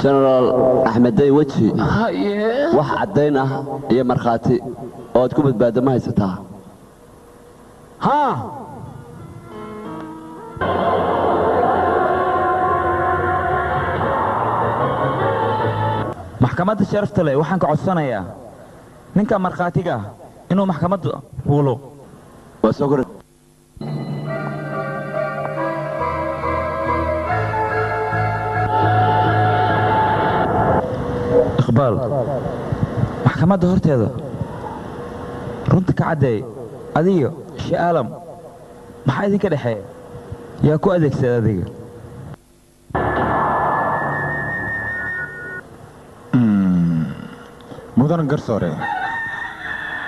General Axmeday weji wax caddayn ah iyo markhaati oo aad ku badbaaddo ma haysataa haa maxkamadda sharafta leh waxaan ka codsanayaa ninka markhaatiga ah inuu maxkamadda fuulo waa soo kor iqbaal maxkamadda horteeda runta ka caddeey adiga sha'aalam maxaa idinka dhexeeya yaa ku adeegsada adiga mudan garsoore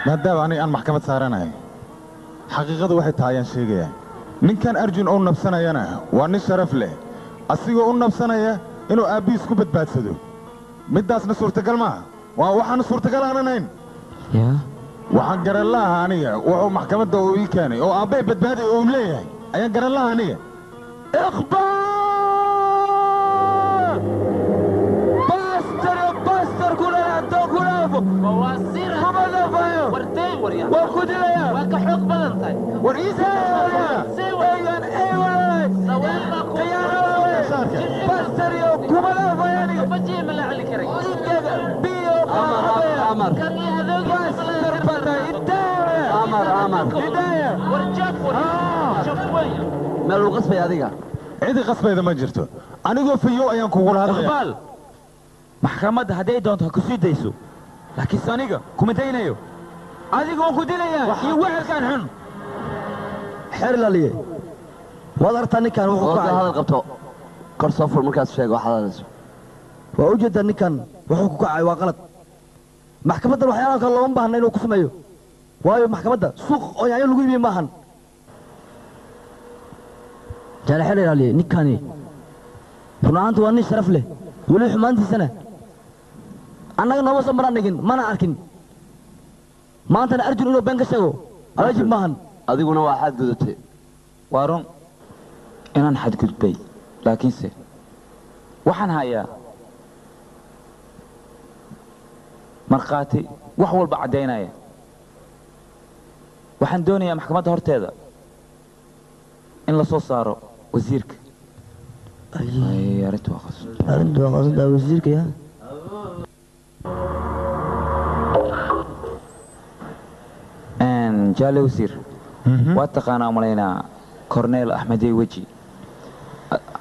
maadaama aniga aan maxkamad saaranahay xaqiiqadu waxay tahay ayaan sheegayaa ninkan Arjun oo nabsanayana waa nin sharaf leh asigoo u nabsanaya inuu aabbihiis ku badbaadsado midaasna suurtagal maaha waa waxaan suurtagal aanan ahayn waxaan garan lahaa aniga wuxuu maxkamadda uu ii keenay oo aabbahay badbaaday oo uu leeyahay ayaan garan lahaa aniga iqbaal bastar bastar kula addoon kulaafo kuma dhafayo waa ku dilaya waa ka xoog badan tahay war eegan ey walaalay bastar iyo kuma dhafayo aniga idaga biyo bastar bata idaya idaya meel uu qasbay adiga cidi qasbayda ma jirto anigoo fayow ayaan kugula hadlaya iqbaal maxkamadda hadday doonto ha ku sii dayso laakiinse aniga kuma daynayo adiga waan ku dilayaa iyo wehelkan xun xeer ilaaliye waad aragtaa ninkan wuxuu ku oo kacay hadal qabto kor soo fur markaas sheego waxaad hadlayso waa u jeedaa ninkan wuxuu ku kacay waa qalad maxkamaddan waxyaalaha kale looma baahna inuu ku sameeyo waayo maxkamadda suuq oo yaanyo lagu iibiye maahan jaale xeer ilaaliye ninkani run ahaanti waa nin sharaf leh weli xumaantiisana annaga nooma soo maraan dhigin mana arkin maantana Arjun inuu been ka sheego waajib maahan adiguna waa xadgudubtay waa run inaan xadgudbay laakiinse waxaan hayaa markhaati wax walba caddaynaya waxaan doonayaa maxkamadda horteeda in la soo saaro wasiirka Ay, arrintu waa qas arrintu waa qasantaa wasiirka yaa jaale wasiir waa taqaanaa malaynaa corneel axmedey weji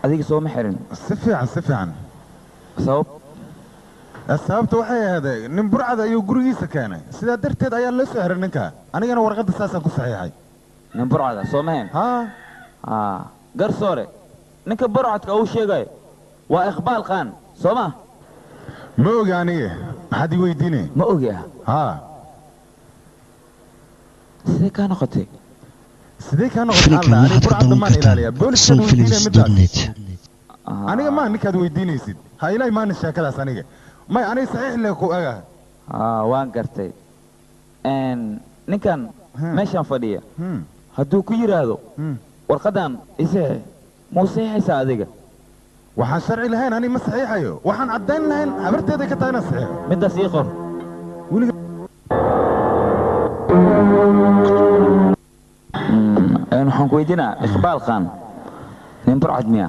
adiga soo ma xirin si fiican si fiican sabab sababta waxay ahayd nin burcad ayuu gurigiisa keenay sidaa darteed ayaa loo soo xiray ninka anigana warqadda saasaan ku saxiixay nin burcada soo mahayn haa garsoore ninka burcadka uu sheegayo waa iqbaal qaan soo ma ma ogi aniga maxaad ii weydiinay ma ogi ah haa sidee kaa noqotay sidee kaa noqotay Filimkan alla aniga waxaad ka burcadda daawan maan ilaaliyaa kartaa booliskaad weydiinaya midaas sunfilms.net. aniga maa ninkaad weydiinaysid ha ilaahi maana sheekadaas aniga may aniga saxiix leh ku agaha waan gartay ninkan Meeshaan fadhiya hadduu ku yidhaahdo warqadan isee muu saxiixaysaa adiga? Waxaan sharci lahayn ani ma saxiixayo. Waxaan caddayn lahayn habarteeday ka tahay inaan saxiixo. Middaas ii qor. Weliga Waxaan ku weydiinaa Iqbaal Khan nin burcad miya?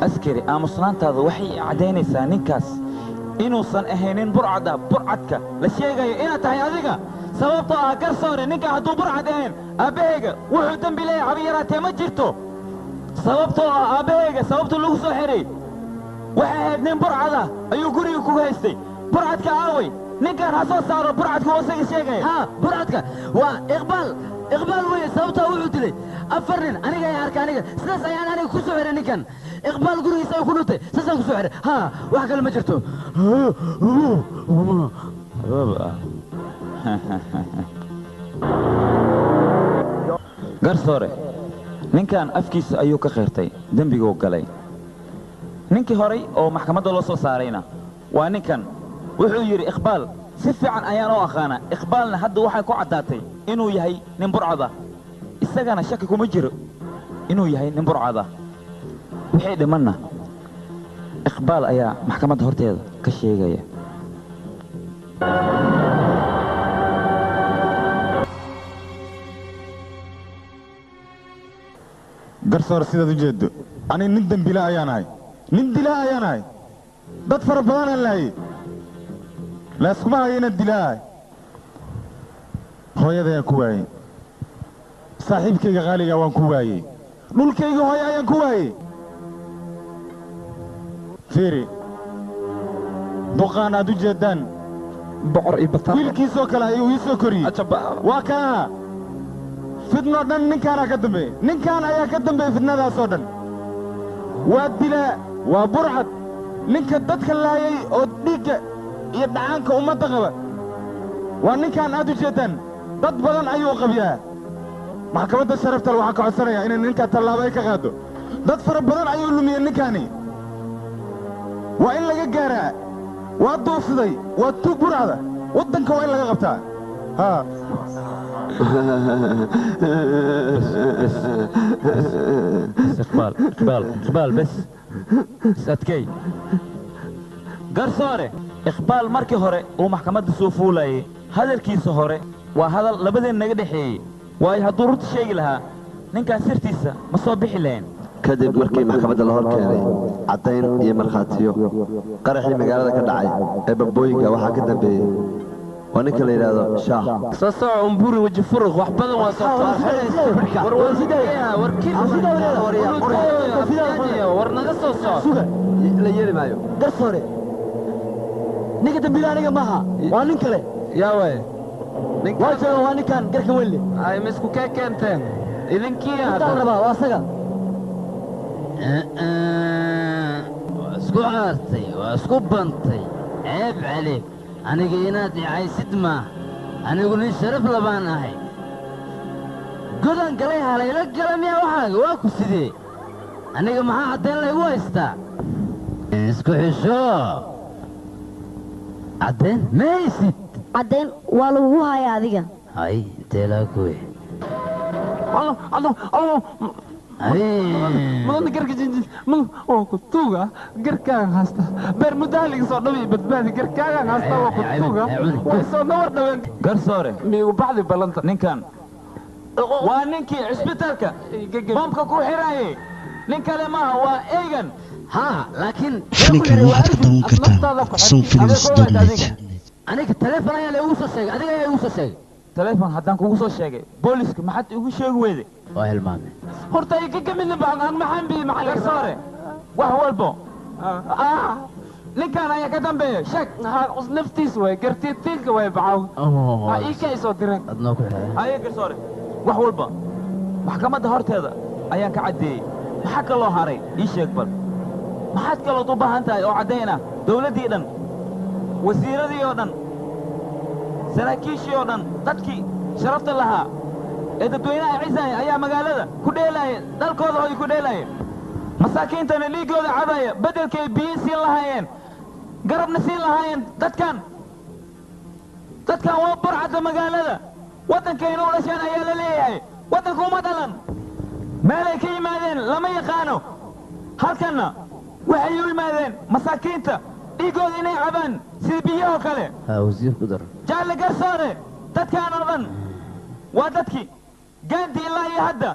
Askari, aamusnaantaada waxay caddaynaysaa ninkaas inuusan ahaynin burcad ah. Burcadka la sheegayo inaad tahay adiga, sababtoo ah garsoore, ninka hadduu burcad ahayn aabbahayga wuxuu dembi leeyahay haba yaraatee ma jirto, sababtoo ah aabbahayga sababta lagu soo xiray waxay ahayd nin burcad ah ayuu guriga ku haystay. Burcadka aaway? Ninkan ha soo saaro burcadka oo isaga sheegaya. Haa, burcadka waa Iqbaal, Iqbaal weye, sababtaa wuxuu dilay 4 nin. Aniga ayaa arka, aniga sidaas ayaan aniga ku soo xiray ninkan. Iqbaal gurigiisa ayuu ku dhuntay, saasaan ku soo xiray. Haa, wax kale ma jirto. Garsoore, ninkan afkiisa ayuu ka qirtay dembiguu galay. Ninkii horay oo maxkamadda loo soo saarayna waa ninkan. Wuxuu yidhi Iqbaal si fiican ayaan u aqaanaa. Iqbaalna hadda waxay ku caddaatay inuu yahay nin burcad ah, isagana shaki kuma jiro inuu yahay nin burcad ah. Wixii dhimanna Iqbaal ayaa maxkamadda horteeda ka sheegaya. Garsoor, sidaad u jeedo ani nin dembila ayaan ahay, nin dilaa ayaan ahay, dad fara badanaan laayay, layskuma hayo inaan dilaa ahay. Hooyadayaan ku waayey, saaxiibkayga qaaliga waan ku waayey, dhulkayga hooyo ayaan ku waayey. Fiiri duqaan aad u jeeddaan, boqor iyo bataan wiilkiisoo kale ayuu ii soo koriyey. Waa kana fidnoo dhan ninkaanaa ka dambeeyey, ninkaan ayaa ka dambeeyey fidnadaasoo dhan. Waa dilaa, waa burcad, ninka dadka laayay oo dhiigga iyo dhacaanka ummadda qaba waa ninkaan aad u jeeddaan. Dad badan ayuu qabyaa. Maxkamadda sharaftal waxaan ka codsanayaa inay ninkaa tallaabo ay ka qaaddo. Dad fara badan ayuu lumiyey ninkaani, waa in laga gaaraa. Waa duufsaday, waa tuug burcada, waddanka waa in laga qabtaa. Haa. بس اقبال، اقبال، اقبال، بس بس adkay. Garsoore, Iqbaal markii hore uu maxkamadda soo fuulayay hadalkiisa hore waa hadal labadeen naga dhexeeyey, waayo hadduu runta sheegi lahaa ninkaas sirtiisa ma soo bixi lahayn. Kadib markii maxkamadda la hor keenay caddayn iyo markhaatiyo qaraxii magaalada ka dhacay ee bambooyinka waxaa ka dambeeyey waa ninka la yidhaahdo Shaah. Soo soco umburi weji furuq, wax badan waa soo war naga soo soco. La yeeli maayo. Garsoore, ninka dambiila aniga maaha, waa nin kale. Yaa waay? Waa jooga, waa ninkan garka weyn leh. Ay ma isku kee keenteen idinkii? Intaan rabaa waa asaga. Waa isku caartay, waa isku bantay. Ceeb caleeg, aniga inaad icaysid maa. Anigu nin sharaf labaan ahay. Godan galay halayla gala miyaa? Waxaaga waa ku sidee? Aniga maxaa caddayn laygu haystaa? Isku xisho, caddayn ma haysid. Caddayn waa lagugu hayaa adiga. Hay, intee laa kuwe? Mudana garka jinjin waa ku tuuga, garkaagan haysta beer mudaaliga soo dhawi badbaadi, garkaagan haysta waa ku tuuga, way soo nawar dhaween. Garsoore, miigu baxdi ballanta. Ninkan waa ninkii cisbitaalka bombka ku xiraayay, nin kale maaha, waa eygan. Haa, laakiin Filimkan waxaad ka daawan kartaa somfilms.net. Aniga taleefon ayaa laygu soo sheegay, adiga ayaa igu soo sheegay. Taleefon haddaan kugu soo sheegay, booliska maxaad igu sheegi weyday? Waa hilmaamay. Horta iga kamidna baan aan maxaan biyi maxaa? Garsoore, wax walbo ninkan ayaa ka dambeeya sheeg. Naftiis way gartiitiinka way bacaw ii ka isoo direen. Adnoo ku xiray. Haye garsoore, wax walba maxkamadda horteeda ayaan ka caddeeyey. Maxaa kaloo haray ii sheeg bal? Maxaad kalood u baahan tahay oo caddayn ah? Dawladdii dhan, wasiiradii oo dhan, saraakiishii oo dhan, dadkii sharafta lahaa ee dadweynaha cisaaya ayaa magaalada ku dheelaaya, dalkooda hoy ku dheelaaya, masaakiintana dhiiggooda cabaya. Beddelkay biyo siin lahaayeen, garabna siin lahaayeen dadkan. Dadkan waa burcadda magaalada. Waddankayna u dhasheen ayaa la leeyahay. Waddanka uma dhalan. Meelay ka yimaadeen lama yaqaano. Halkanna waxay u yimaadeen masaakiinta dhiiggooda inay cabaan sida biyahoo kale. Haa wasiir ku dar. Jaalle Garsoore, dadkaan oo dhan waa dadkii Gandhi ilaa iyo hadda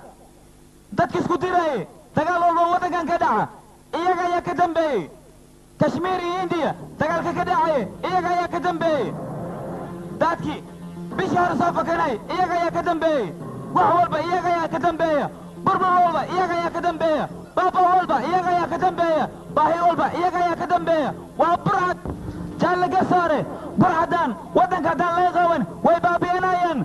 dadka isku dirayay dagaal walba waddankan ka dhaca iyaga ayaa ka dambeeyey. Kashmiir iyo Indiya dagaalka ka dhacaya iyaga ayaa ka dambeeyey. Dadkii bishii hore soo fakanay iyaga ayaa ka dambeeyey. Wax walba iyaga ayaa ka dambeeya. Burbur walba iyaga ayaa ka dambeeya. Baaba walba iyaga ayaa ka dambeeya. Baahi walba iyaga ayaa ka dambeeya. Waa burcad. Jaalle Garsoore, burcadan waddanka haddaan laga qaban way baabi'inayaan.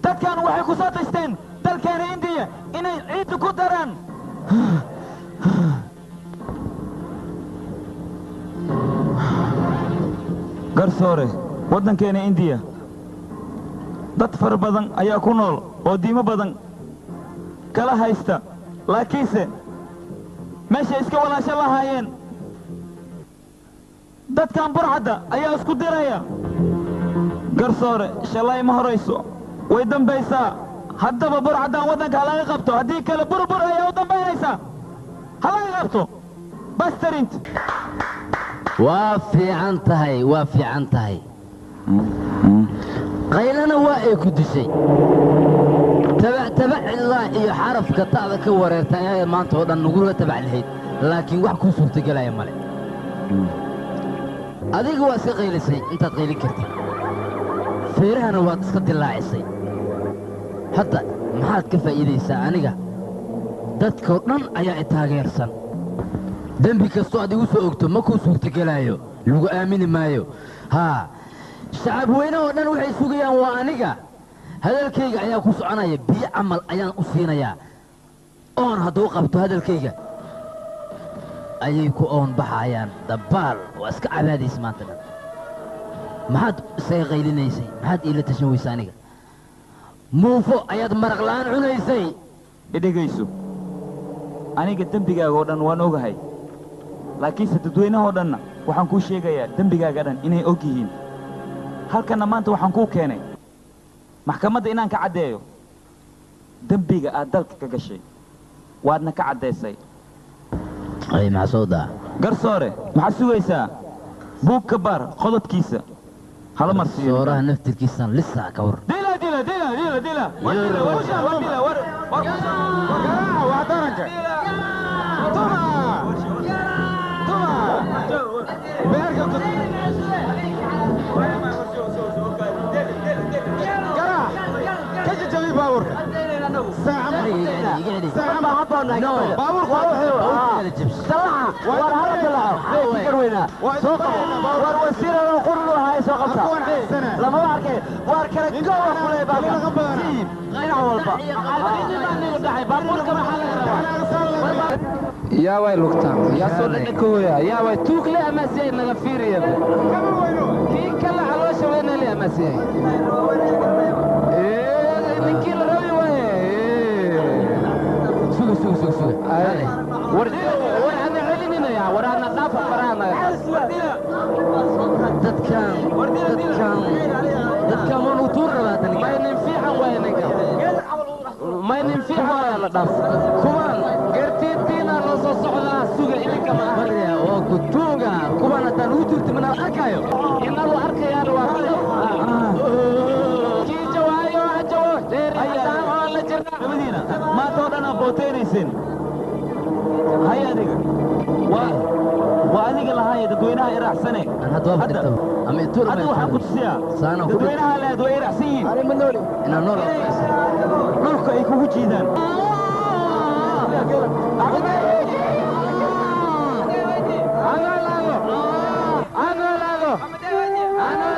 Dadkan waxay ku soo tashteen dalkeena Indiya inay ciidda ku daraan. Garsoore, waddankeena Indiya dad fara badan ayaa ku nool oo diimo badan kala haysta, laakiinse meeshay iska walaasho lahaayeen dadkan burcadda ayaa isku diraya. Garsoore, shalay ma horayso, way dambaysaa. Haddaba burcaddan waddanka ha laga qabto, haddii kale burbur ayaa u dambaynaysaa. Ha laga qabto bastarint. Waa fiican tahay, waa fiican tahay. Qaylana waa ay ku dishay. Tabac tabac ilaa iyo xarafka ta'da ka wareerta ayaa maanta oo dhan nagula tabac lahayd, laakiin wax kuu suurtagelaya male. Adiga waa iska qaylisay intaad qaylin kartid, feerahana waad iska dilaacisay. Hadda maxaad ka faa'iidaysaa aniga? Dadkoo dhan ayaa i taageersan. Dembi kastoo aad igu soo ogto ma kuu suurtagelaayo, lagu aamini maayo. Haa, shacab weyne oo dhan waxay sugayaan waa aniga. Hadalkayga ayaa ku soconaya, biyo camal ayaan u siinayaa. Oon hadduu qabto hadalkayga ayay ku oon baxayaan. Dabaal waa iska cabaadaysa maanta dhan. Maxaad isaga qaylinaysay? Maxaad iila tashan weysa aniga? Muufo ayaad maraq la'aan cunaysay. Idhegayso, aniga dembigaaga oo dhan waan ogahay, laakiinse dadweynahoo dhanna waxaan kuu sheegayaa dembigaaga dhan inay og yihiin. Halkanna maanta waxaan kuu keenay maxkamadda inaan ka caddeeyo dembiga aad dalka ka gashay, waadna ka caddaysay. Ay, maxaa soo daa? Garsoore, maxaad sugaysaa? Buug ka baar qodobkiisa hala marsiiyo. Sooraha naftirkiisaan lisaa ka war. Dila dila dila dila dila. War dila war war dila war war. Waa daranka. Tuma. Tuma. Beerka ku. Garaac. Ka jajabi baabuurka. Saaca ma habboon. Baabuurka waa wuxuu. War hala dalaco. Fikir weynaa. Soo qabo. War wasiirada qurlu hay soo qabta. Lama arkay. War kala goob kulay baabuurka. Dhinac walba. Baabuurka maxaa laga rabaa? Yaa way lugtaan, yaa soo dhadhankooya, yaa way tuugle ama si ay naga fiiriyeen. Kii kale caloosha weynale ama si ay. Ninkii la rabi waaye. Suga suga suga suga. War war ana celinina war ana dhaafa farahana. Dadkan dadkan dadkan waan u tuur rabaa tan. Ma nin fiican waaye ninka. Ma nin fiican waaye la dhaaf. Kuwan gartiitiina loo soo socdaa suga idinka ma aha. Barya waa ku tuuga kuwan haddaan ugu tuurta mana arkayo. Inalu arkayaan waa kii jawaayo ha jawo dheeri haddaan oo la jirnaa. Labadiina maanta oo dhan aad booteynaysin. Hay adiga. Waa adiga lahaaya dadweynaha iraacsane. Hadda waa dhigtaba. Ama ituur Hadda waxaan ku tusiyaa dadweynaha leed way iraacsan yihiin. Inaan nool dhulka ay kugu jiidaan. Ano lago. Ano lago. Ano